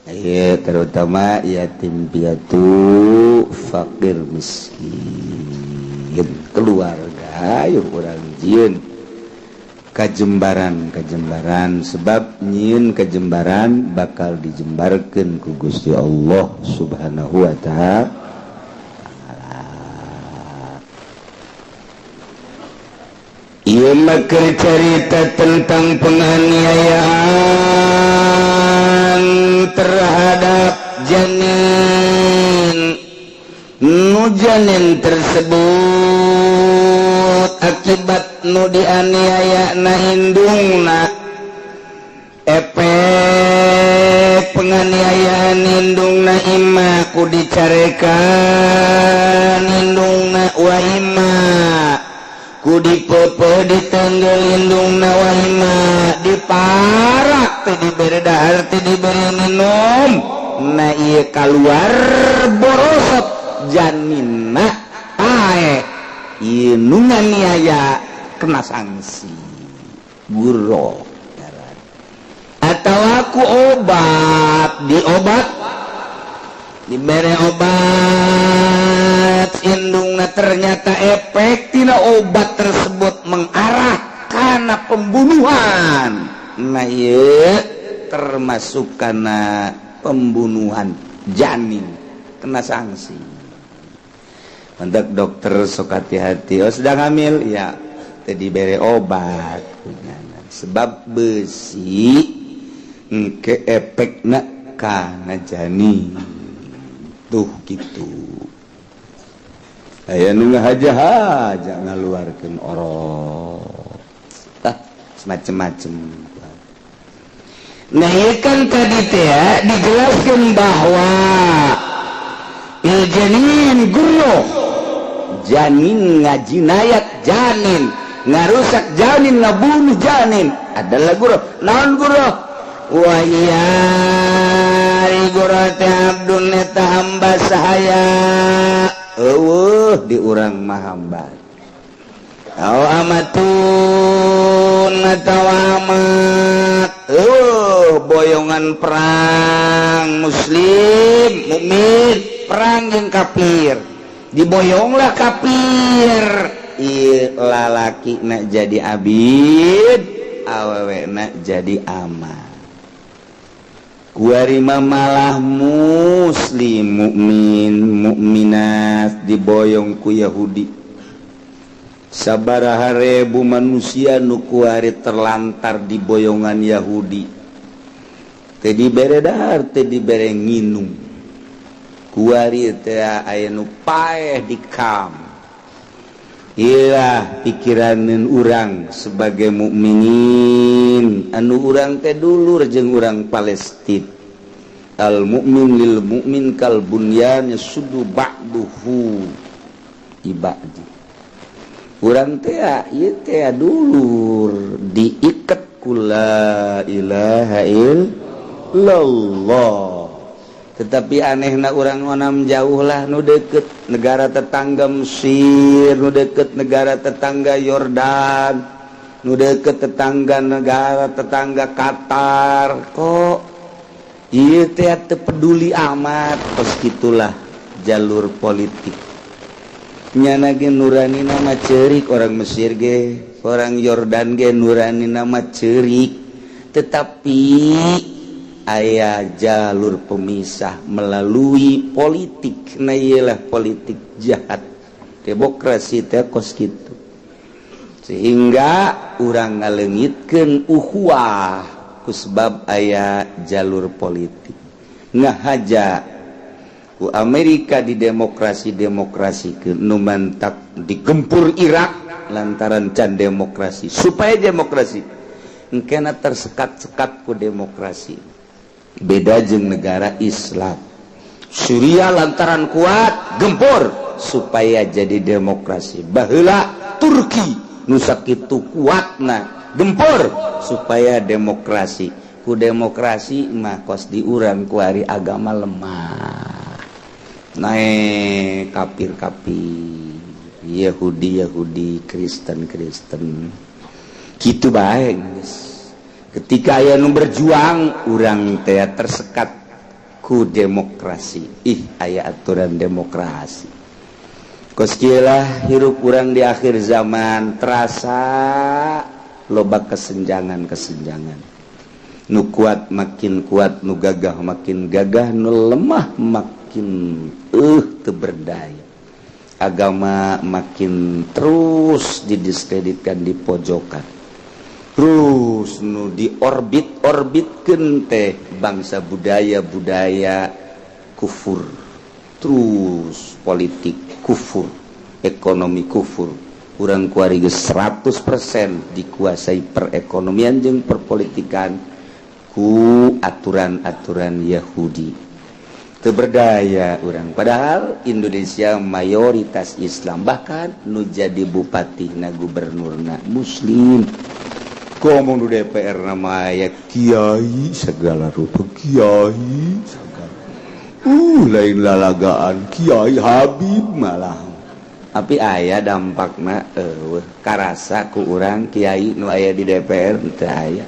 Ayo terutama yatim piatu, fakir miskin, keluarga ayo urang jieun kajembaran kajembaran sebab nyieun kajembaran bakal dijembarkeun ku Gusti Allah Subhanahu wa ta'ala. Ieu mah keur carita tentang penganiayaan terhadap janin. Nu janin tersebut akibat nu dianiaya na indungna, efek penganiayaan indungna imma ku dicarekan indungna wa imma ku dipepe ditenggel indungna wa imma diparak teh dibere dahar teh dibere minum. Nah ieu kaluar borosot janinna pae ieu nu nganiaya kena sanksi guro atau aku obat diobat dibere obat indungna ternyata efek tina obat tersebut mengarah karena pembunuhan. Nah ieu termasuk karena pembunuhan janin kena sanksi. Untuk dokter sok hati-hati, oh sedang hamil ya tadi dibere obat sebab besi ke efekna kana janin tuh gitu. Aya nu ngahaja-haja ngaluarkeun orok tah semacam-macam. Nah ieu kan tadi teh dijelaskan bahwa il janin gurro, janin ngajinayat, janin ngarusak, janin ngabunuh janin adalah gurro. Naon gurro? Wa iya gurro teh abdun eta hamba sahaya eueuh di urang mah hamba au amatun atawa amat eueuh boyongan perang muslim mukmin perang jeung kafir diboyonglah kafir ieu lalaki nak jadi abid awewe nak jadi amat. Kuari mah malah muslim mukmin mukminat diboyong ku Yahudi. Sabaraha ribu manusia nu kuari terlantar di boyongan Yahudi teu dibere dahar teu dibere nginum. Kuari teh aya nu paeh di kam. Iyalah pikiraneun urang sebagai mukminin anu urang teh dulur jeung urang Palestina. Al mukmin lil mukmin kal bunyan yasuddu ba'duhu ibadi. Urang teh ieu teh dulur diiket ku la ilaha illallah. Tetapi anehna urang onam jauh lah nu deket negara tetangga Mesir, nu deket negara tetangga Yordan, nu deket tetangga negara tetangga Qatar, kok ieu teh teu peduli amat. Kos gitulah jalur politik nyana ge nurani nama cerik orang Mesir ge, orang Yordan ge nurani nama cerik, tetapi aya jalur pemisah melalui politik. Nah iyalah politik jahat demokrasi teh kos kitu sehingga urang ngaleungitkeun ukhuwah ku sebab aya jalur politik. Ngahaja ku Amerika di demokrasi demokrasi ke nu mantak digempur Irak lantaran can demokrasi supaya demokrasi engkena tersekat-sekat ku demokrasi. Beda jeung negara Islam Suriah lantaran kuat gempur supaya jadi demokrasi. Baheula Turki nu sakitu kuatna gempur supaya demokrasi. Ku demokrasi mah kos diurang kuari agama lemah naik kafir-kafir Yahudi Yahudi Kristen Kristen. Kitu bae geus. Ketika aya nu berjuang, urang teh tersekat ku demokrasi. Ih, aya aturan demokrasi. Kos kieu lah hirup urang di akhir zaman, terasa loba kesenjangan-kesenjangan. Nu kuat makin kuat, nu gagah makin gagah, nu lemah makin teu berdaya. Agama makin terus didiskreditkan, di pojokan. Terus nu diorbit-orbitkeun teh bangsa budaya-budaya kufur. Terus politik kufur, ekonomi kufur. Urang kuari geus 100% dikuasai perekonomian jeung perpolitikan ku aturan-aturan Yahudi. Teu berdaya urang, padahal Indonesia mayoritas Islam, bahkan nu jadi bupati na gubernurna muslim. Ngomong di DPR nama aya kiai segala rupa, kiai segala, lain lalagaan, kiai, Habib malah. Tapi aya dampakna karasa ku urang kiai nu aya di DPR? Teu aya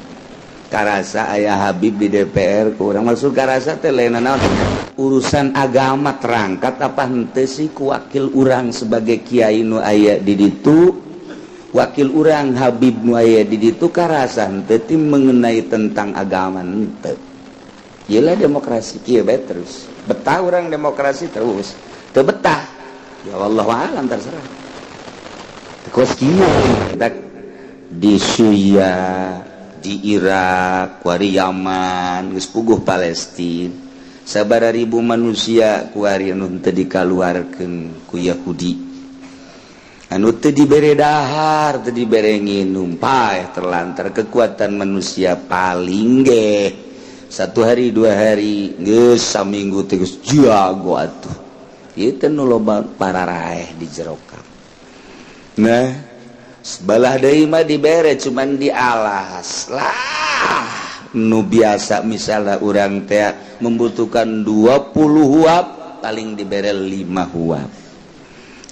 karasa aya Habib di DPR ku urang. Maksud karasa teh lain naon, urusan agama terangkat apa henteu sih ku wakil urang sebagai kiai nu aya di ditu, wakil urang Habib nu aya di ditu, karasa henteu ti mengenai tentang agama? Henteu. Iyalah, demokrasi kieu bae terus. Betah urang demokrasi terus, teu betah ya wallahu alam, terserah. Kos kieu di Suriah, di Irak kuari, Yaman geus puguh, Palestina sabara ribu manusia kuari anu teu dikaluarkeun ku Yahudi, anu teu dibere dahar, teu dibere nginum, paeh terlantar. Kekuatan manusia paling ge satu hari, 2 hari, geus saminggu teh geus jago atuh. Ieu teh nu loba pararaeh di jero. Nah, sebelah deui mah dibere, cuman dialas lah. Nu biasa misalnya urang teh membutuhkan 20 huab, paling dibere 5 huab.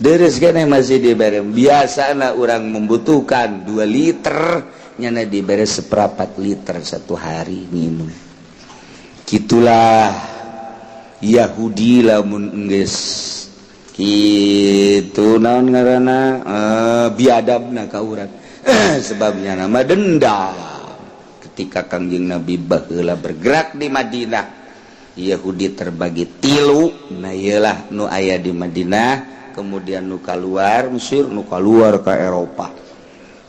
Deres kene masih dibere. Biasana urang membutuhkan 2 liter, nyana dibere seperempat liter satu hari minum. Gitulah Yahudi lamun geus kitu, naon ngaranna, biadabna ka urang, sebabnya nama dendam. Ketika Kangjeng Nabi baheula bergerak di Madinah, Yahudi terbagi tilu. Nah, iyalah nu aya di Madinah, kemudian nu keluar Mesir, nu keluar ke Eropa,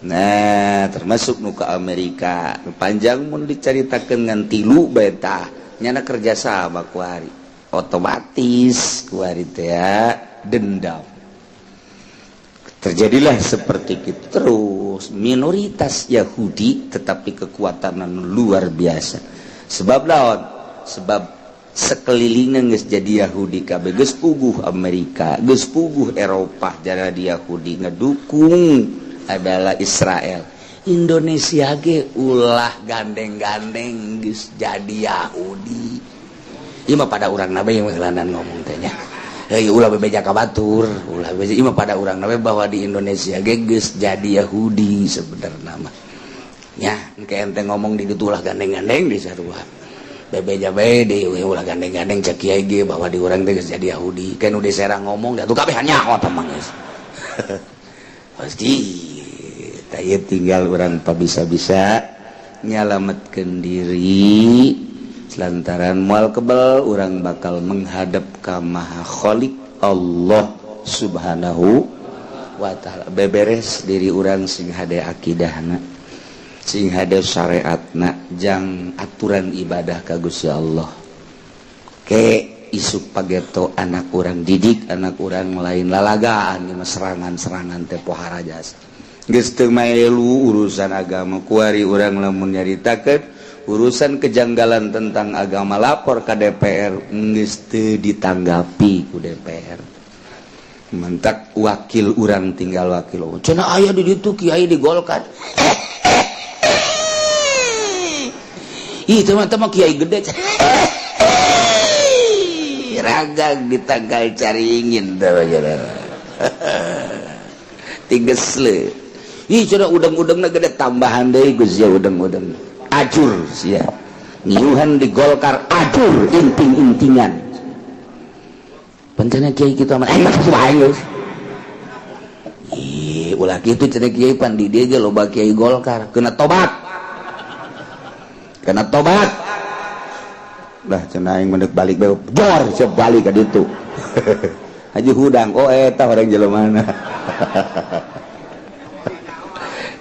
nah termasuk nu ke Amerika. Nu panjang mun diceritakeun ngan tilu bae tah. Nyana kerjasama kuari, otomatis kuari teh dendam. Terjadilah seperti itu terus, minoritas Yahudi tetapi kekuatan luar biasa. Sebab lawan, sebab sekelilingnya geus jadi Yahudi kabeh, geus puguh Amerika, geus puguh Eropa jadi Yahudi, ngedukung adalah Israel. Indonesia ge ulah gandeng-gandeng, geus jadi Yahudi. Ieu mah pada urang nabe yang ngomong teh nya. Hei, ulah bebeja ka batur, ulah bebeja. Ieu mah pada urang nabe bahwa di Indonesia ge geus jadi Yahudi sebenarnya mah. Nya, engke ente ngomong di ditu ulah gandeng-gandeng di sarua. Bebeja bae di ulah gandeng-gandeng, cek kiai ge bahwa di urang teh geus jadi Yahudi. Kan udah serang ngomong da tuh kabeh nyaho tah mah geus. Pasti tah ieu tinggal urang pabisa-bisa nyalametkeun diri, lantaran moal kebel urang bakal menghadap ka Maha Khalik, Allah Subhanahu wa Ta'ala. Beberes diri urang, sing hade akidahna, sing hade syariatna, jang aturan ibadah ka Gusti Allah. Ke isuk pageto anak urang, didik anak urang lain lalagaan. Ieu mah serangan-serangan teh pohara jasa, geus teu maelu urusan agama kuari. Urang lamun nyaritakeun urusan kejanggalan tentang agama, lapor ke DPR, geus teu ditanggapi ku DPR. Mentak wakil urang tinggal wakil. Oh, cenah aya di ditu kiai digolkan. Ih, teman-teman, kiai gede ragang ditanggal caringin tuh. Tiges le. Ih cenah udeng-udengna gede tambahan deui geus sia udeng-udeng. Ajur sia. Ngiuhan di Golkar ajur inting-intingan. Pancana kiai kitu amat aing mah kitu bae geus. Ih, ulah kitu cenah kiai pan di dieu ge loba kiai Golkar, kena tobat. Kena tobat. Lah cenah aing mendek balik bae jor siap balik ka ditu. Haji hudang, oh eta orang jelemana.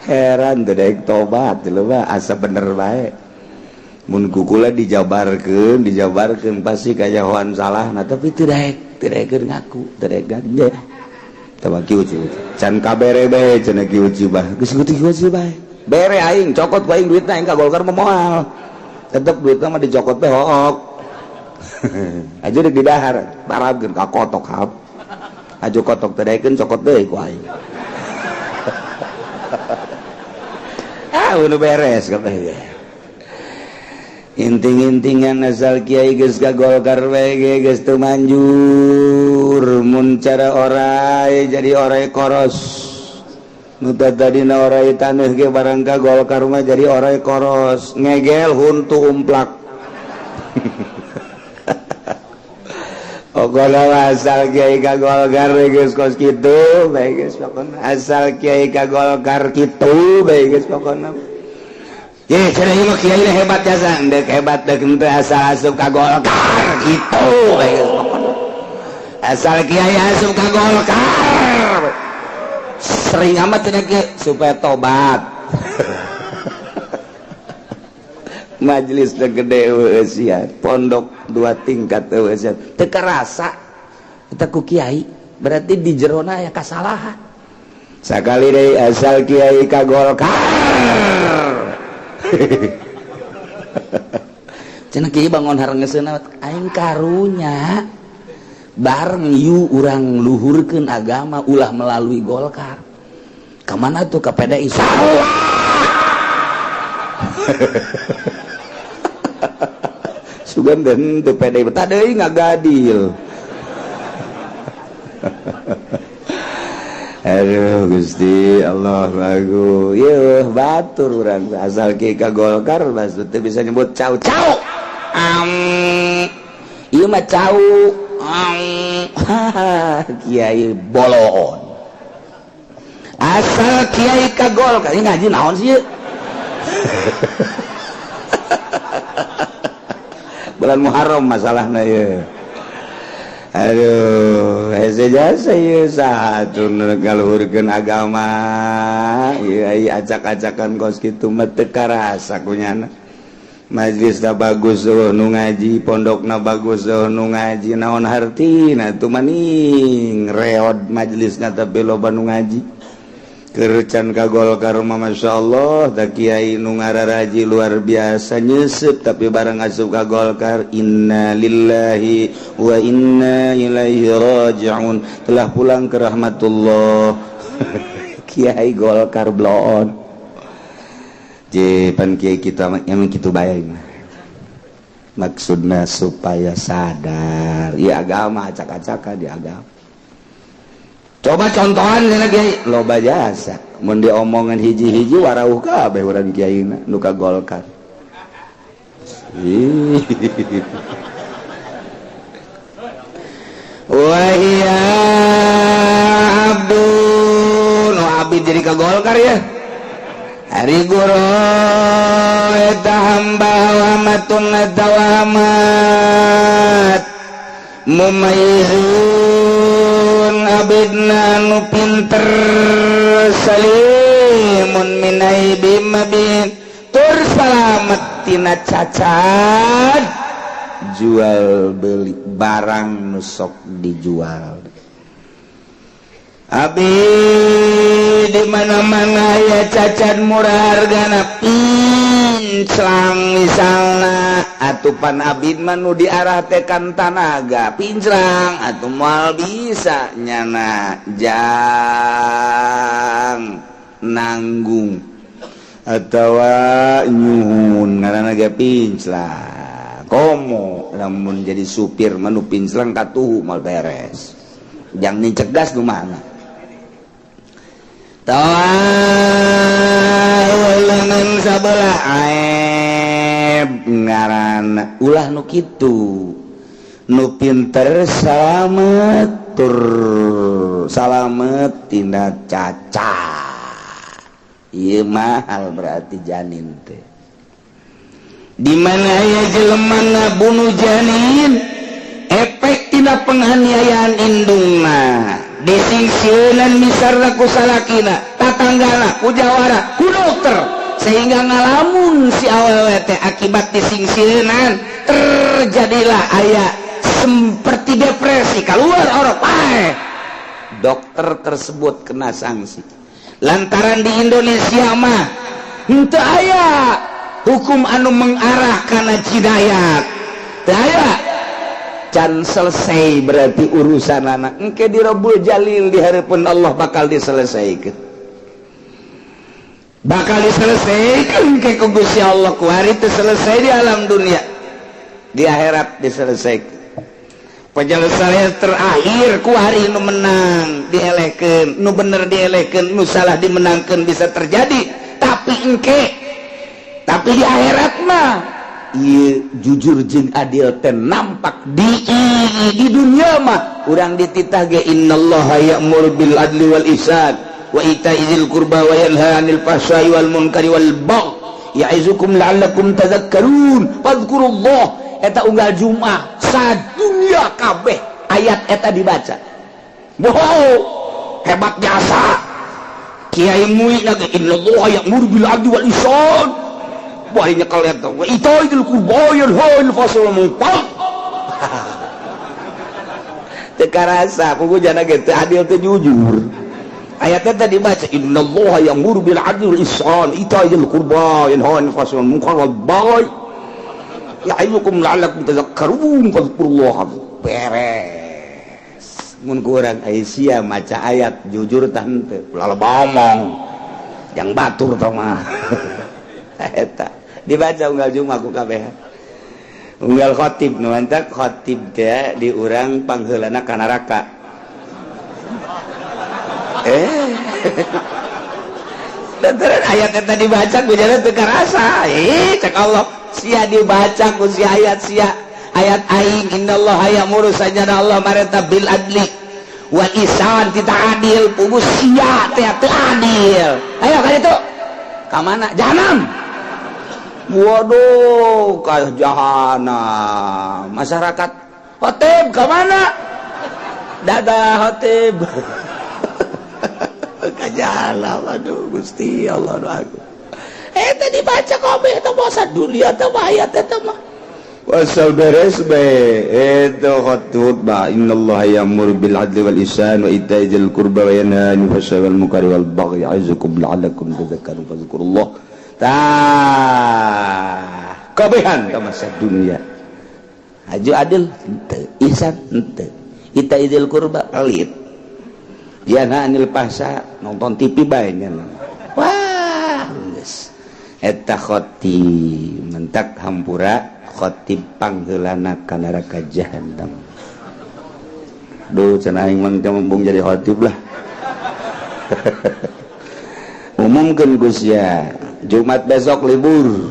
Heran teu daek tobat jelema asa bener bae. Mun kukula dijabarkeun, dijabarkeun pasti kajahoan salahna tapi teu daek, teu daek ngaku, teu daek ganja. Tah kieu can kabere bae cenah kieu bah. Geus kieu bae. Bere aing cokot ku aing duitna aing ka Golkar mah moal. Tetep duitna mah dicokot teh hook. Aja dek didahar, barabkeun ka kotok hap. Aja kotok teh daekeun cokot deui ku aing. Ah, udah beres kabeh. Inting-intingan asal kiai geus ka Golkar bae geus teu manjur mun cara orai jadi orai koros. Nu tadina orai taneuh ge barang ka Golkar mah jadi orai koros, ngegel huntu umplak. Pokona asal kiai ka Golkar geus kos kitu bae geus pokona asal kiai ka Golkar kitu bae geus pokona. Ye cenah ieu mah kiai hebat jasa endek hebat deuk henteu asal asup ka Golkar kitu bae geus pokona. Asal kiai asup ka Golkar sering amat cenah kieu supaya tobat. Majelis gede eueuh pondok dua tingkat eueuh teu karasa eta ku kiai berarti di jerona aya kasalahan sakali deui asal kiai ka Golkar. Cenah kiai bangun harengeseuna aing karunya bareng yu urang luhurkeun agama ulah melalui Golkar ka mana tuh ka PDI salah. Sugan dan teu PDI betah deui ngagadil. Aduh Gusti Allah lagu yeuh batur urang asal kieu ka Golkar maksud teu bisa nyebut cau cau. Ieu mah cau. Kiai boloon. Asal kiai ka Golkar ieu ngaji naon sih ieu? Bulan Muharram masalahna ieu. Aduh, hese jasa ieu saha atuh nu ngaluhurkeun agama. Ieu ai acak-acakan kos kitu mah teu karasa kunyana. Majelisna bagus eueuh nu ngaji, pondokna bagus eueuh nu ngaji, naon hartina atuh maning reod majelisna tapi loba nu ngaji. Kercan ka Golkar mah masyaallah da kiai nu ngararaji luar biasa nyeuseut tapi barang asup ka Golkar inna lillahi wa inna ilaihi rajiun telah pulang ke rahmatullah. Kiai Golkar bloon je pan kiai kita emang kitu bae maksudna supaya sadar ieu agama acak-acakan di agama. Coba contohan cenah kiai loba jasa mun diomongan hiji-hiji warauh kabeh urang kiaina nu ka Golkar. Wa hiya abdun nu abdi jadi ka Golkar ya. Ari guru eta hamba wa matun tawamat mumayyizun abidna nu pinter salimun minaibi mabin tur salamet tina cacat jual beli barang nu sok dijual. Abi di mana-mana ya cacat murah hargana pinclang misalna atupan abid mah nu diarah tekan tanaga pinclang atuh moal bisa nyana jang nanggung atawa nyuhun ngaranna ge pinclang komo lamun jadi supir mah nu pinclang katuhu moal beres jang nicegas nu mana. Tawa lengan sabelah aib ngaran ulah nu kitu nu pinter salamet tur salamet tina cacat. Ieu mahal berarti janin teh. Di mana aya jelema ngabunuh janin, efek tina penganiayaan indungna disingsieunan misarna ku salakina, tatanggana, ku jawara, ku dokter, sehingga ngalamun si awewe teh. Akibat disingsieunan terjadilah aya seperti depresi, keluar orang paeh. Dokter tersebut kena sanksi lantaran di Indonesia mah henteu aya hukum anu mengarah kana jinayat. Teu aya, can selesai berarti urusan anak engke di Rabbul Jalil, di hadapan Allah bakal diselesaikan, bakal diselesaikan ke ku Gusti Allah. Ku hari itu selesai di alam dunia, di akhirat diselesaikan. Penyelesaian terakhir ku hari nu menang dielehkeun, nu bener dielehkeun, nu salah dimenangkeun, bisa terjadi. Tapi engke, tapi di akhirat mah ieu jujur jeung adil teh nampak di dunia mah urang dititah ge, innallaha ya'muru bil adli wal ihsan wa ita'i dzil qurba wa yanha 'anil fahsya'i wal munkari wal baghi ya'izukum la'allakum tadhakkarun fadhkurullah. Eta unggal Jumat sadunia kabeh ayat eta dibaca. Wow, hebat jasa Kiai Mui lagi, innallaha ya'muru bil adli wal ihsan. Wah, nyekel eta wa ita'i dzil qurba yanha 'anil fahsya'i wal munkar. Teu karasa pugu jana ge teu adil, teu jujur. Ayatnya tadi dibaca, innallaha ya'muru bil adli wal ihsan ita'i dzil qurba yanha 'anil fahsya'i wal munkar wal baghi ya'izukum la'allakum tadhakkarun fadhkurullah. Beres mun ku urang Aisyah maca ayat jujur tah henteu, ulah loba omong yang batur tah mah. Eta dibaca unggal Jumat ku kabeh, unggal khotib. Nu mantak khotib teh di urang pangheulana ka neraka. Lantaran ayat eta dibaca ku jana teu karasa. Cek Allah, sia dibaca ku si ayat, sia ayat aing, innallaha ya'muru, sajana Allah marenta, bil adli wal ihsan, tidak adil pugu sia teh teu adil. Ayo ka ditu, ka mana? Jahanam. Waduh, ka jahanam. Masyarakat, khotib ka mana? Dadah khotib, ka jahanam. Aduh Gusti Allah, aduh aku. Tadi dibaca kabeh eta bahasa dunia teh ayat eta mah. Wasal beres bae itu khutbah, innallaha ya'muru bil adli wal ihsan wa ita'i dzil qurba wa yanha 'anil fahsya'i wal munkari wal baghi ya'izukum la'allakum tadhakkarun fadhkurullah. Tah kabehan ka masa dunia haju adil henteu, ihsan henteu, ita'i dzil qurba pelit, yanha 'anil fahsya nonton TV bae nya. Wah, geus eta khotib mentak hampura, khotib pangheulana ka neraka jahanam. Duh, cenah aing mah teu embung jadi khotib lah. Umumkeun Gus ya, Jumat besok libur.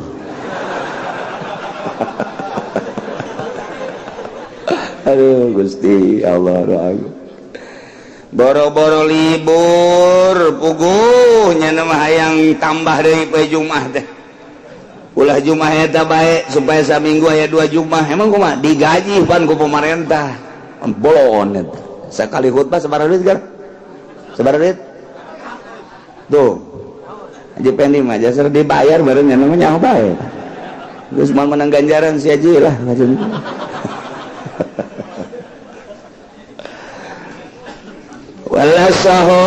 Aduh Gusti Allah, aduh. Boro-boro libur, puguh nya mah hayang tambah deui poe Jumat teh. Ulah Jumat eta bae supaya saminggu aya 2 Jumat. Emang kumaha digaji pan ku pemerintah? Bolon eta. Sakali khutbah sabaraha duit gar? Sabaraha duit? Tuh. Haji Pendi mah jasa dibayar bareng nya namanya bae. Geus moal menang ganjaran si haji lah. Wala sahu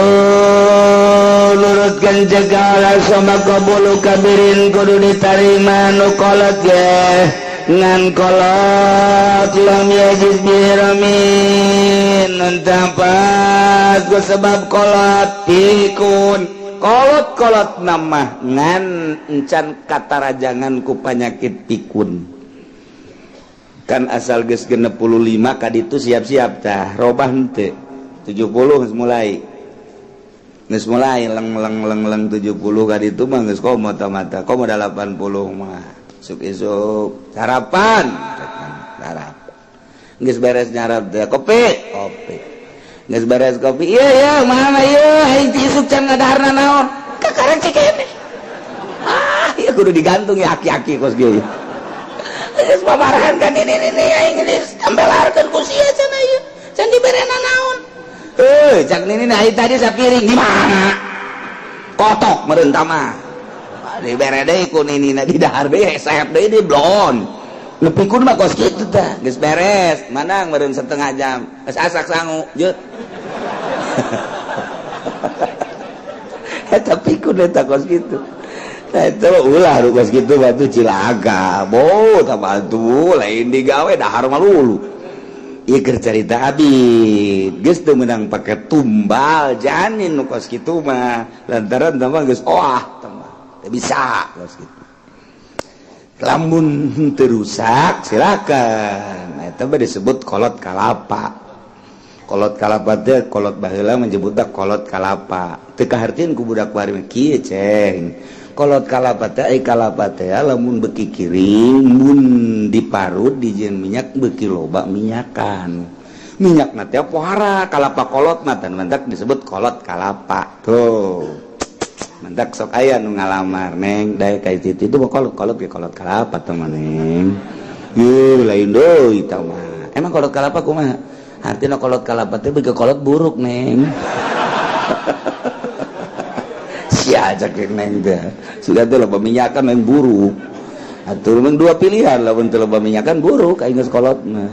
nurutkeun jegala sama qabulu kabirin kudu ditarima nu kolot ge ngan kolot lam yajiz biramin tampas ku sebab kolot pikun kolot-kolot nama ngan encan katarajangan ku panyakit pikun. Kan asal geus 65 kaditu siap-siap tah robah henteu 70 mulai. Geus mulai leng leng leng leng 70 ka ditu mah geus komo mata komo 80 mah isuk isuk sarapan sarapan geus beres nyarap teh kopi kopi geus beres kopi iya iya mana ieu aing ti isuk can ngadaharna naon kakarek cikene ah ieu kudu digantung ya aki-aki kos kieu geus paparahan kan ini aing geus tambelarkeun ku sia cenah ieu can diberena naon. Eh, cak nini nah tadi sapiring di mana? Kotok meureun mah. Dibere deui ku nini na di dahar deui sehep deui di blon. Nepi kun mah kos kitu tah. Geus beres, manang meureun setengah jam. Geus asak sangu, jeut. Eta pikun eta kos kitu. Nah, itu ulah kos kitu batu cilaka. Bo, tah batu lain digawe dahar malulu. Iker cerita abid geus teu meunang pake tumbal janin nu kos kitu mah lantaran tambah geus oah tambah teu bisa kos kitu lamun teu rusak silakan. Eta mah disebut kolot kalapa. Kolot kalapa teh kolot baheula menyebutna kolot kalapa teu kahartieun ku budak bari kieu ceng. Kolot kalapa teh ai kalapa teh lamun beuki kiring mun diparut dijieun minyak beuki loba minyakan minyakna teh pohara kalapa kolot mah tan mantak disebut kolot kalapa tuh mantak sok aya nu ngalamar neng dae ka itu itu kolot kolot ge kolot kalapa teh mah neng yeuh lain deui tah mah emang kolot kalapa kumaha artina kolot kalapa teh beuki kolot buruk neng. Sia cek neng teh sudah teh loba minyakan yang buruk atuh memang dua pilihan lamun teu loba minyakan buruk aing geus kolot mah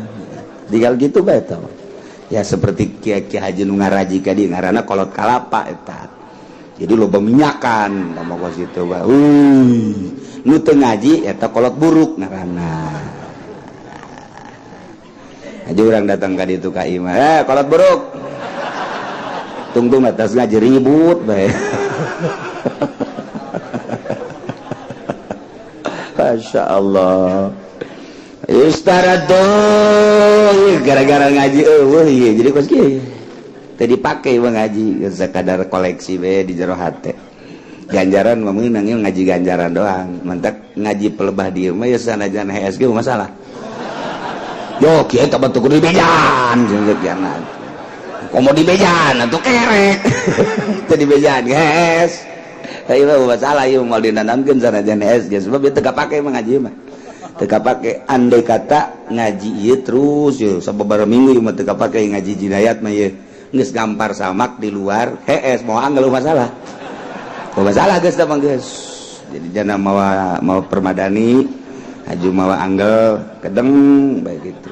tinggal gitu bae tah ya seperti kiai kiai haji nu ngaraji ka dieu ngaranna kolot kalapa eta jadi loba minyakan tah kos kitu bae nu teu ngaji eta kolot buruk ngaranna aja urang datang ka ditu ka imah kolot buruk tungtung atas ngaji ribut bae. Masya Allah Istarado gara-gara ngaji eueuh ieu jadi kos kieu teu dipake mah ngaji sakadar koleksi we di jero hate ganjaran mah meunang ngaji ganjaran doang mantak ngaji pelebah dieu mah ya sanajan HSG masalah yo kieu teh batu kudu dibejan jeung kianat komo dibejan atuh kerek teu dibejan geus ieu mah masalah ieu moal dinanamkeun sanajan HSG sebab ieu teu kapake mah ngaji mah teu kapake andai kata ngaji ieu terus yeuh sababaraha minggu ieu mah teu kapake ngaji jinayat mah ieu geus gampar samak di luar hees moal anggeul masalah masalah geus tah mah geus jadi jana mawa mawa permadani haju mawa anggel kedeng bae gitu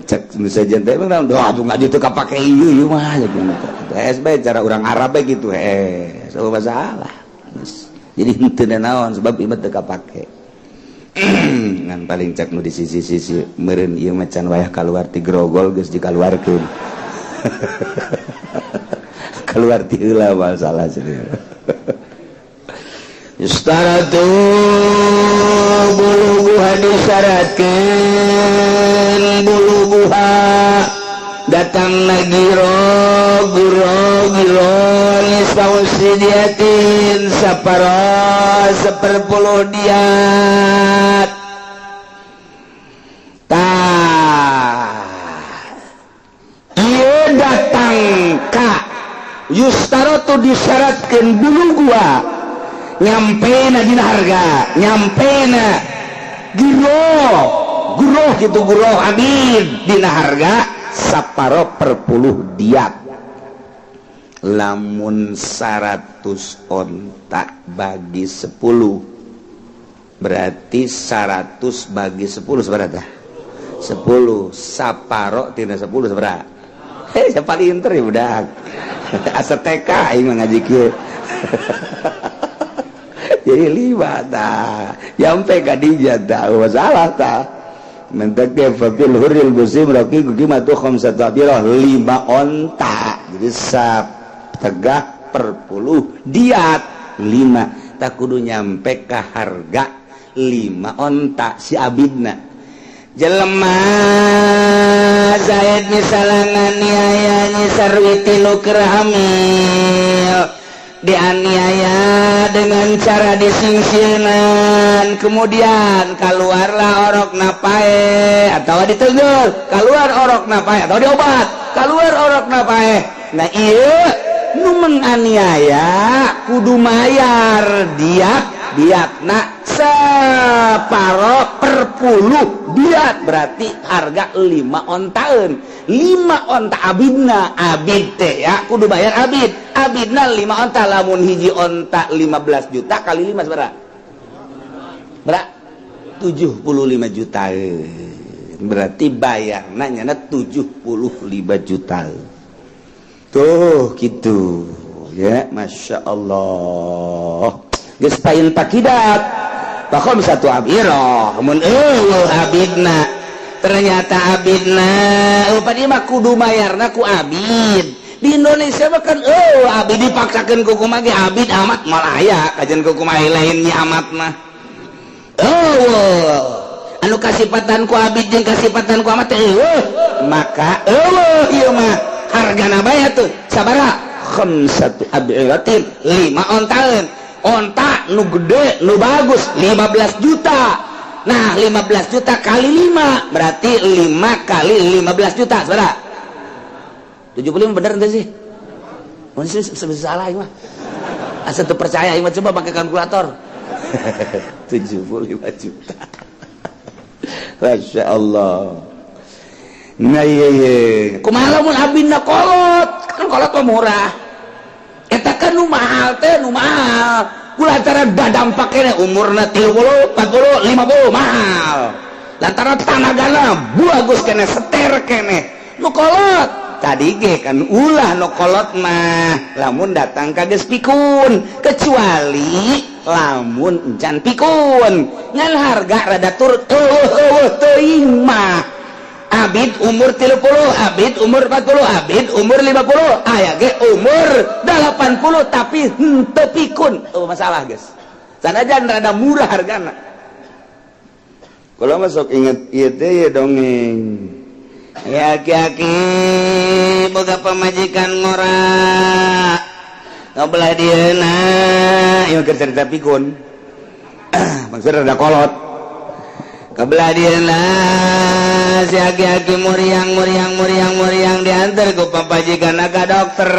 cek misalnya teh emang doa tuh ngaji teu kapake ieu ieu mah gitu hees bae cara urang Arab bae gitu hees eueuh masalah jadi henteu naon sebab ieu mah teu kapake ngan paling cek nu di sisi-sisi meureun ieu mah can wayah kaluar ti grogol geus dikaluarkeun keluar ti heula masalah cenah Yustaratu buluguha disyaratkeun buluguha datang lagi giro giro nisfausidiatin saparo seperpuluh diat tah ieu datang ka yustaratu disyaratkeun buluguha nyampe na dina harga nyampe na giro guro gitu guro abid dina harga saparo per puluh diat lamun 100 onta bagi 10 berarti 100 bagi 10 seberapa 10 saparo tina 10 seberapa hei siapa paling inter ya budak asa TK aing mah ngaji kieu jadi 5 tah nyampe ka dinya tah masalah tah mentek ge fafil hurril muslim raqiqu qimatu khamsatu abirah 5 onta jadi sap tegah per puluh diat 5 tak kudu nyampe ka harga 5 onta si abidna jelema Zaid misalnya nganiaya Nyi Sarwiti nu keur hamil, dianiaya dengan cara disingsieunan, kemudian keluarlah orok paeh atau ditenggel, keluar orok paeh atau diobat, keluar orok paeh. Nah, iya nu menganiaya kudu mayar diat, diatna separo per puluh diat, berarti harga 5 ontaeun, 5 onta abidna. Abid teh ya kudu bayar abid, abidna 5 onta. Lamun hiji onta 15 juta kali 5 seberapa? Berapa? 75 juta. Berarti bayarna nyana 75 juta tuh gitu ya. Masya Allah, geus pain takidat satu abirah mun eueuh abidna, ternyata abidna upadi mah kudu mayarna ku abid. Di Indonesia mah kan eueuh abid, dipaksakeun ku kumaha ge abid amat moal aya kajian ku kumaha lainnya amat mah. Eueuh anu kasipatan ku abid jeung kasipatan ku amat eueuh, maka eueuh ieu mah hargana bae tuh sabaraha? Khamsatu abiratin, 5 ontaeun, onta nu gede nu bagus 15 juta. Nah, 15 juta kali 5 berarti 5 kali 15 juta saudara 75. Bener ente sih? Masih salah mah, asa teu percaya mah, coba pakai kalkulator. 75 juta. Masya Allah. Nah, iya iya, kumaha lamun abina kolot? Kan kolot mah murah. Eta kan nu mahal teh, nu mahal lantaran dadampak kene umurna 30, 40, 50 mahal lantaran tanagana bagus kene, seter kene. Nu kolot tadi ge kan ulah, nu kolot mah lamun datang ka geus pikun, kecuali lamun encan pikun ngan harga rada turun. Eueuh eueuh teuing mah abid umur 30, abid umur 40, abid umur 50, aya ge umur 80 tapi henteu pikun. Oh, masalah guys, sanajan rada murah hargana. Kalau masuk inget ieu teh ya dongeng. Ya, aki-aki boga pamajikan ngora ngobelah dieuna. Ieu keur cerita pikun, maksudnya rada kolot. Kebelah dieuna si aki-aki muriang muriang muriang muriang, diantar ku pamajikan ka dokter.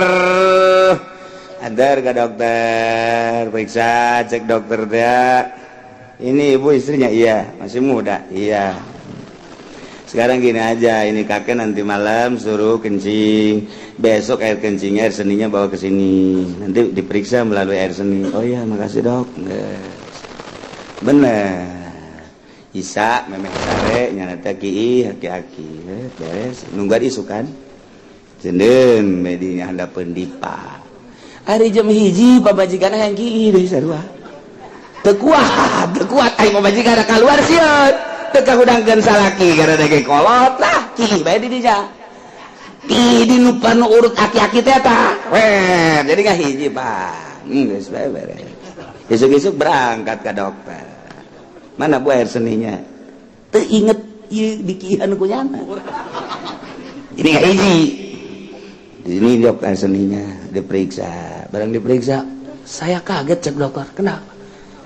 Antar ke dokter, periksa, cek dokter teh, "Ini ibu istrinya?" "Iya." "Masih muda?" "Iya." "Sekarang gini aja, ini kakek nanti malam suruh kencing, besok air kencingnya, air seninya bawa ke sini, nanti diperiksa melalui air seni." "Oh iya, makasih, Dok." Bener. Isa memeh sare nyana teh kiih aki-aki beres nungguan isukan jendeun medinya handapeun dipa. Ari jam 1 pamajikan yang kiih deui sarua teu kuat, teu kuat aing pamajikan keluar sieun teu kahudangkeun salaki gara dege kolot lah, kiih bae di dinya, kiih di nu panu urut aki-aki teh eta weh. Jadi ngahiji, Pak, geus bae beres. Isuk-isuk berangkat ke dokter, "Mana, Bu, air seninya?" Teu inget ieu dikihan ku nyana. Ini ngahiji di sini, Dok, air seninya diperiksa. Barang diperiksa, "Saya kaget," cek dokter. "Kenapa?"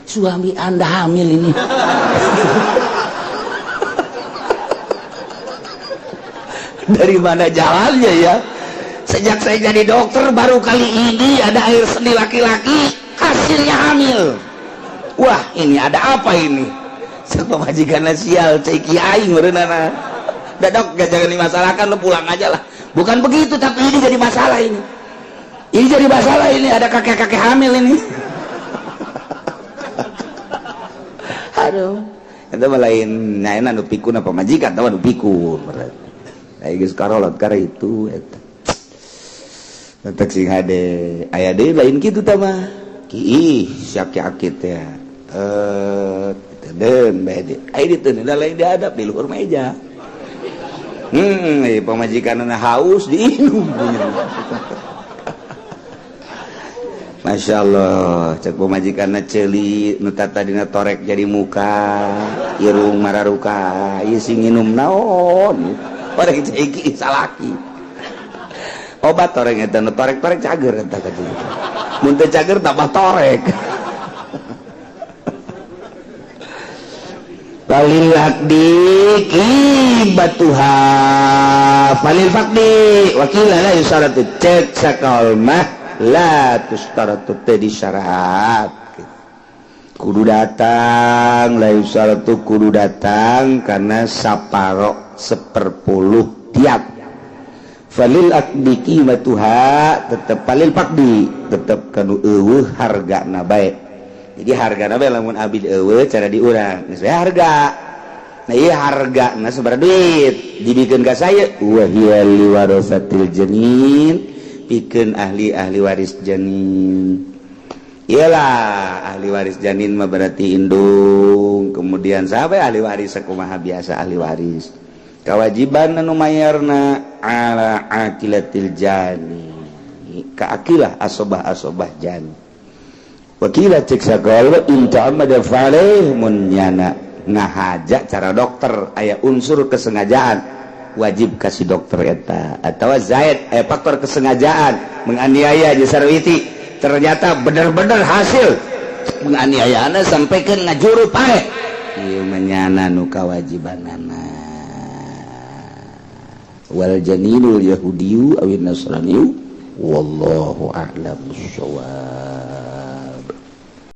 "Suami Anda hamil ini." Dari mana jalannya ya? Sejak saya jadi dokter baru kali ini ada air seni laki-laki hasilnya hamil. Wah, ini ada apa ini? Pamajikan sial, cek aing meureunana. Udah, Dok, gak, jangan dimasalahkan, lu pulang aja lah. Bukan begitu, tapi ini jadi masalah ini. Ini jadi masalah ini, ada kakek-kakek hamil ini. Aduh, itu mah lain nyaena nu pikun apa majikan tahu nu pikun. Ai geus karolot kara itu eta. Tetek sing hade aya deui lain kitu tah mah. Kiih si aki-aki teh. Eh, den bae di. Ai diteun lain dihadap di luhur meja. Pamajikanna haus diinum punya. Masya Allah, cek pamajikanna ceuli nu tadina torek jadi muka, irung mararuka, ieu sing nginum naon? Orang ceki salaki. Obat torek eta nu torek-torek cager eta ka dieu. Mun teu cager tambah torek. Falil aqdi qibatuha falil faqdi wakila la yusaratu cek sakaul mah la tustaratu teu disyarat kudu datang la yusaratu kudu datang karena saparo 1/10 tiap falil aqdi qibatuha tetep falil faqdi tetep kanu eueuh hargana bae. Jadi harga nabe lamun abid eueuh cara diurang geus we harga. Nah ieu hargana sabaraha duit dibikeun ka saya wa hiya liwarasatil janin pikeun ahli-ahli waris janin. Iyalah ahli waris janin mah berarti indung kemudian sampai ahli waris sakumaha biasa ahli waris. Kewajiban anu mayarna ala aqilatil jani ka aqilah asobah-asobah jani. Wakila cek sakala in ta'ammada fa'alaih mun nyana ngahaja cara dokter aya unsur kesengajaan wajib kasih dokter eta atawa zaid aya faktor kesengajaan menganiaya jeung sarwiti ternyata bener-bener hasil menganiayana sampai ke ngajuru pae ieu mah nu kawajibanana wal janinul yahudiyu awin nasraniyu wallahu a'lam bissawab.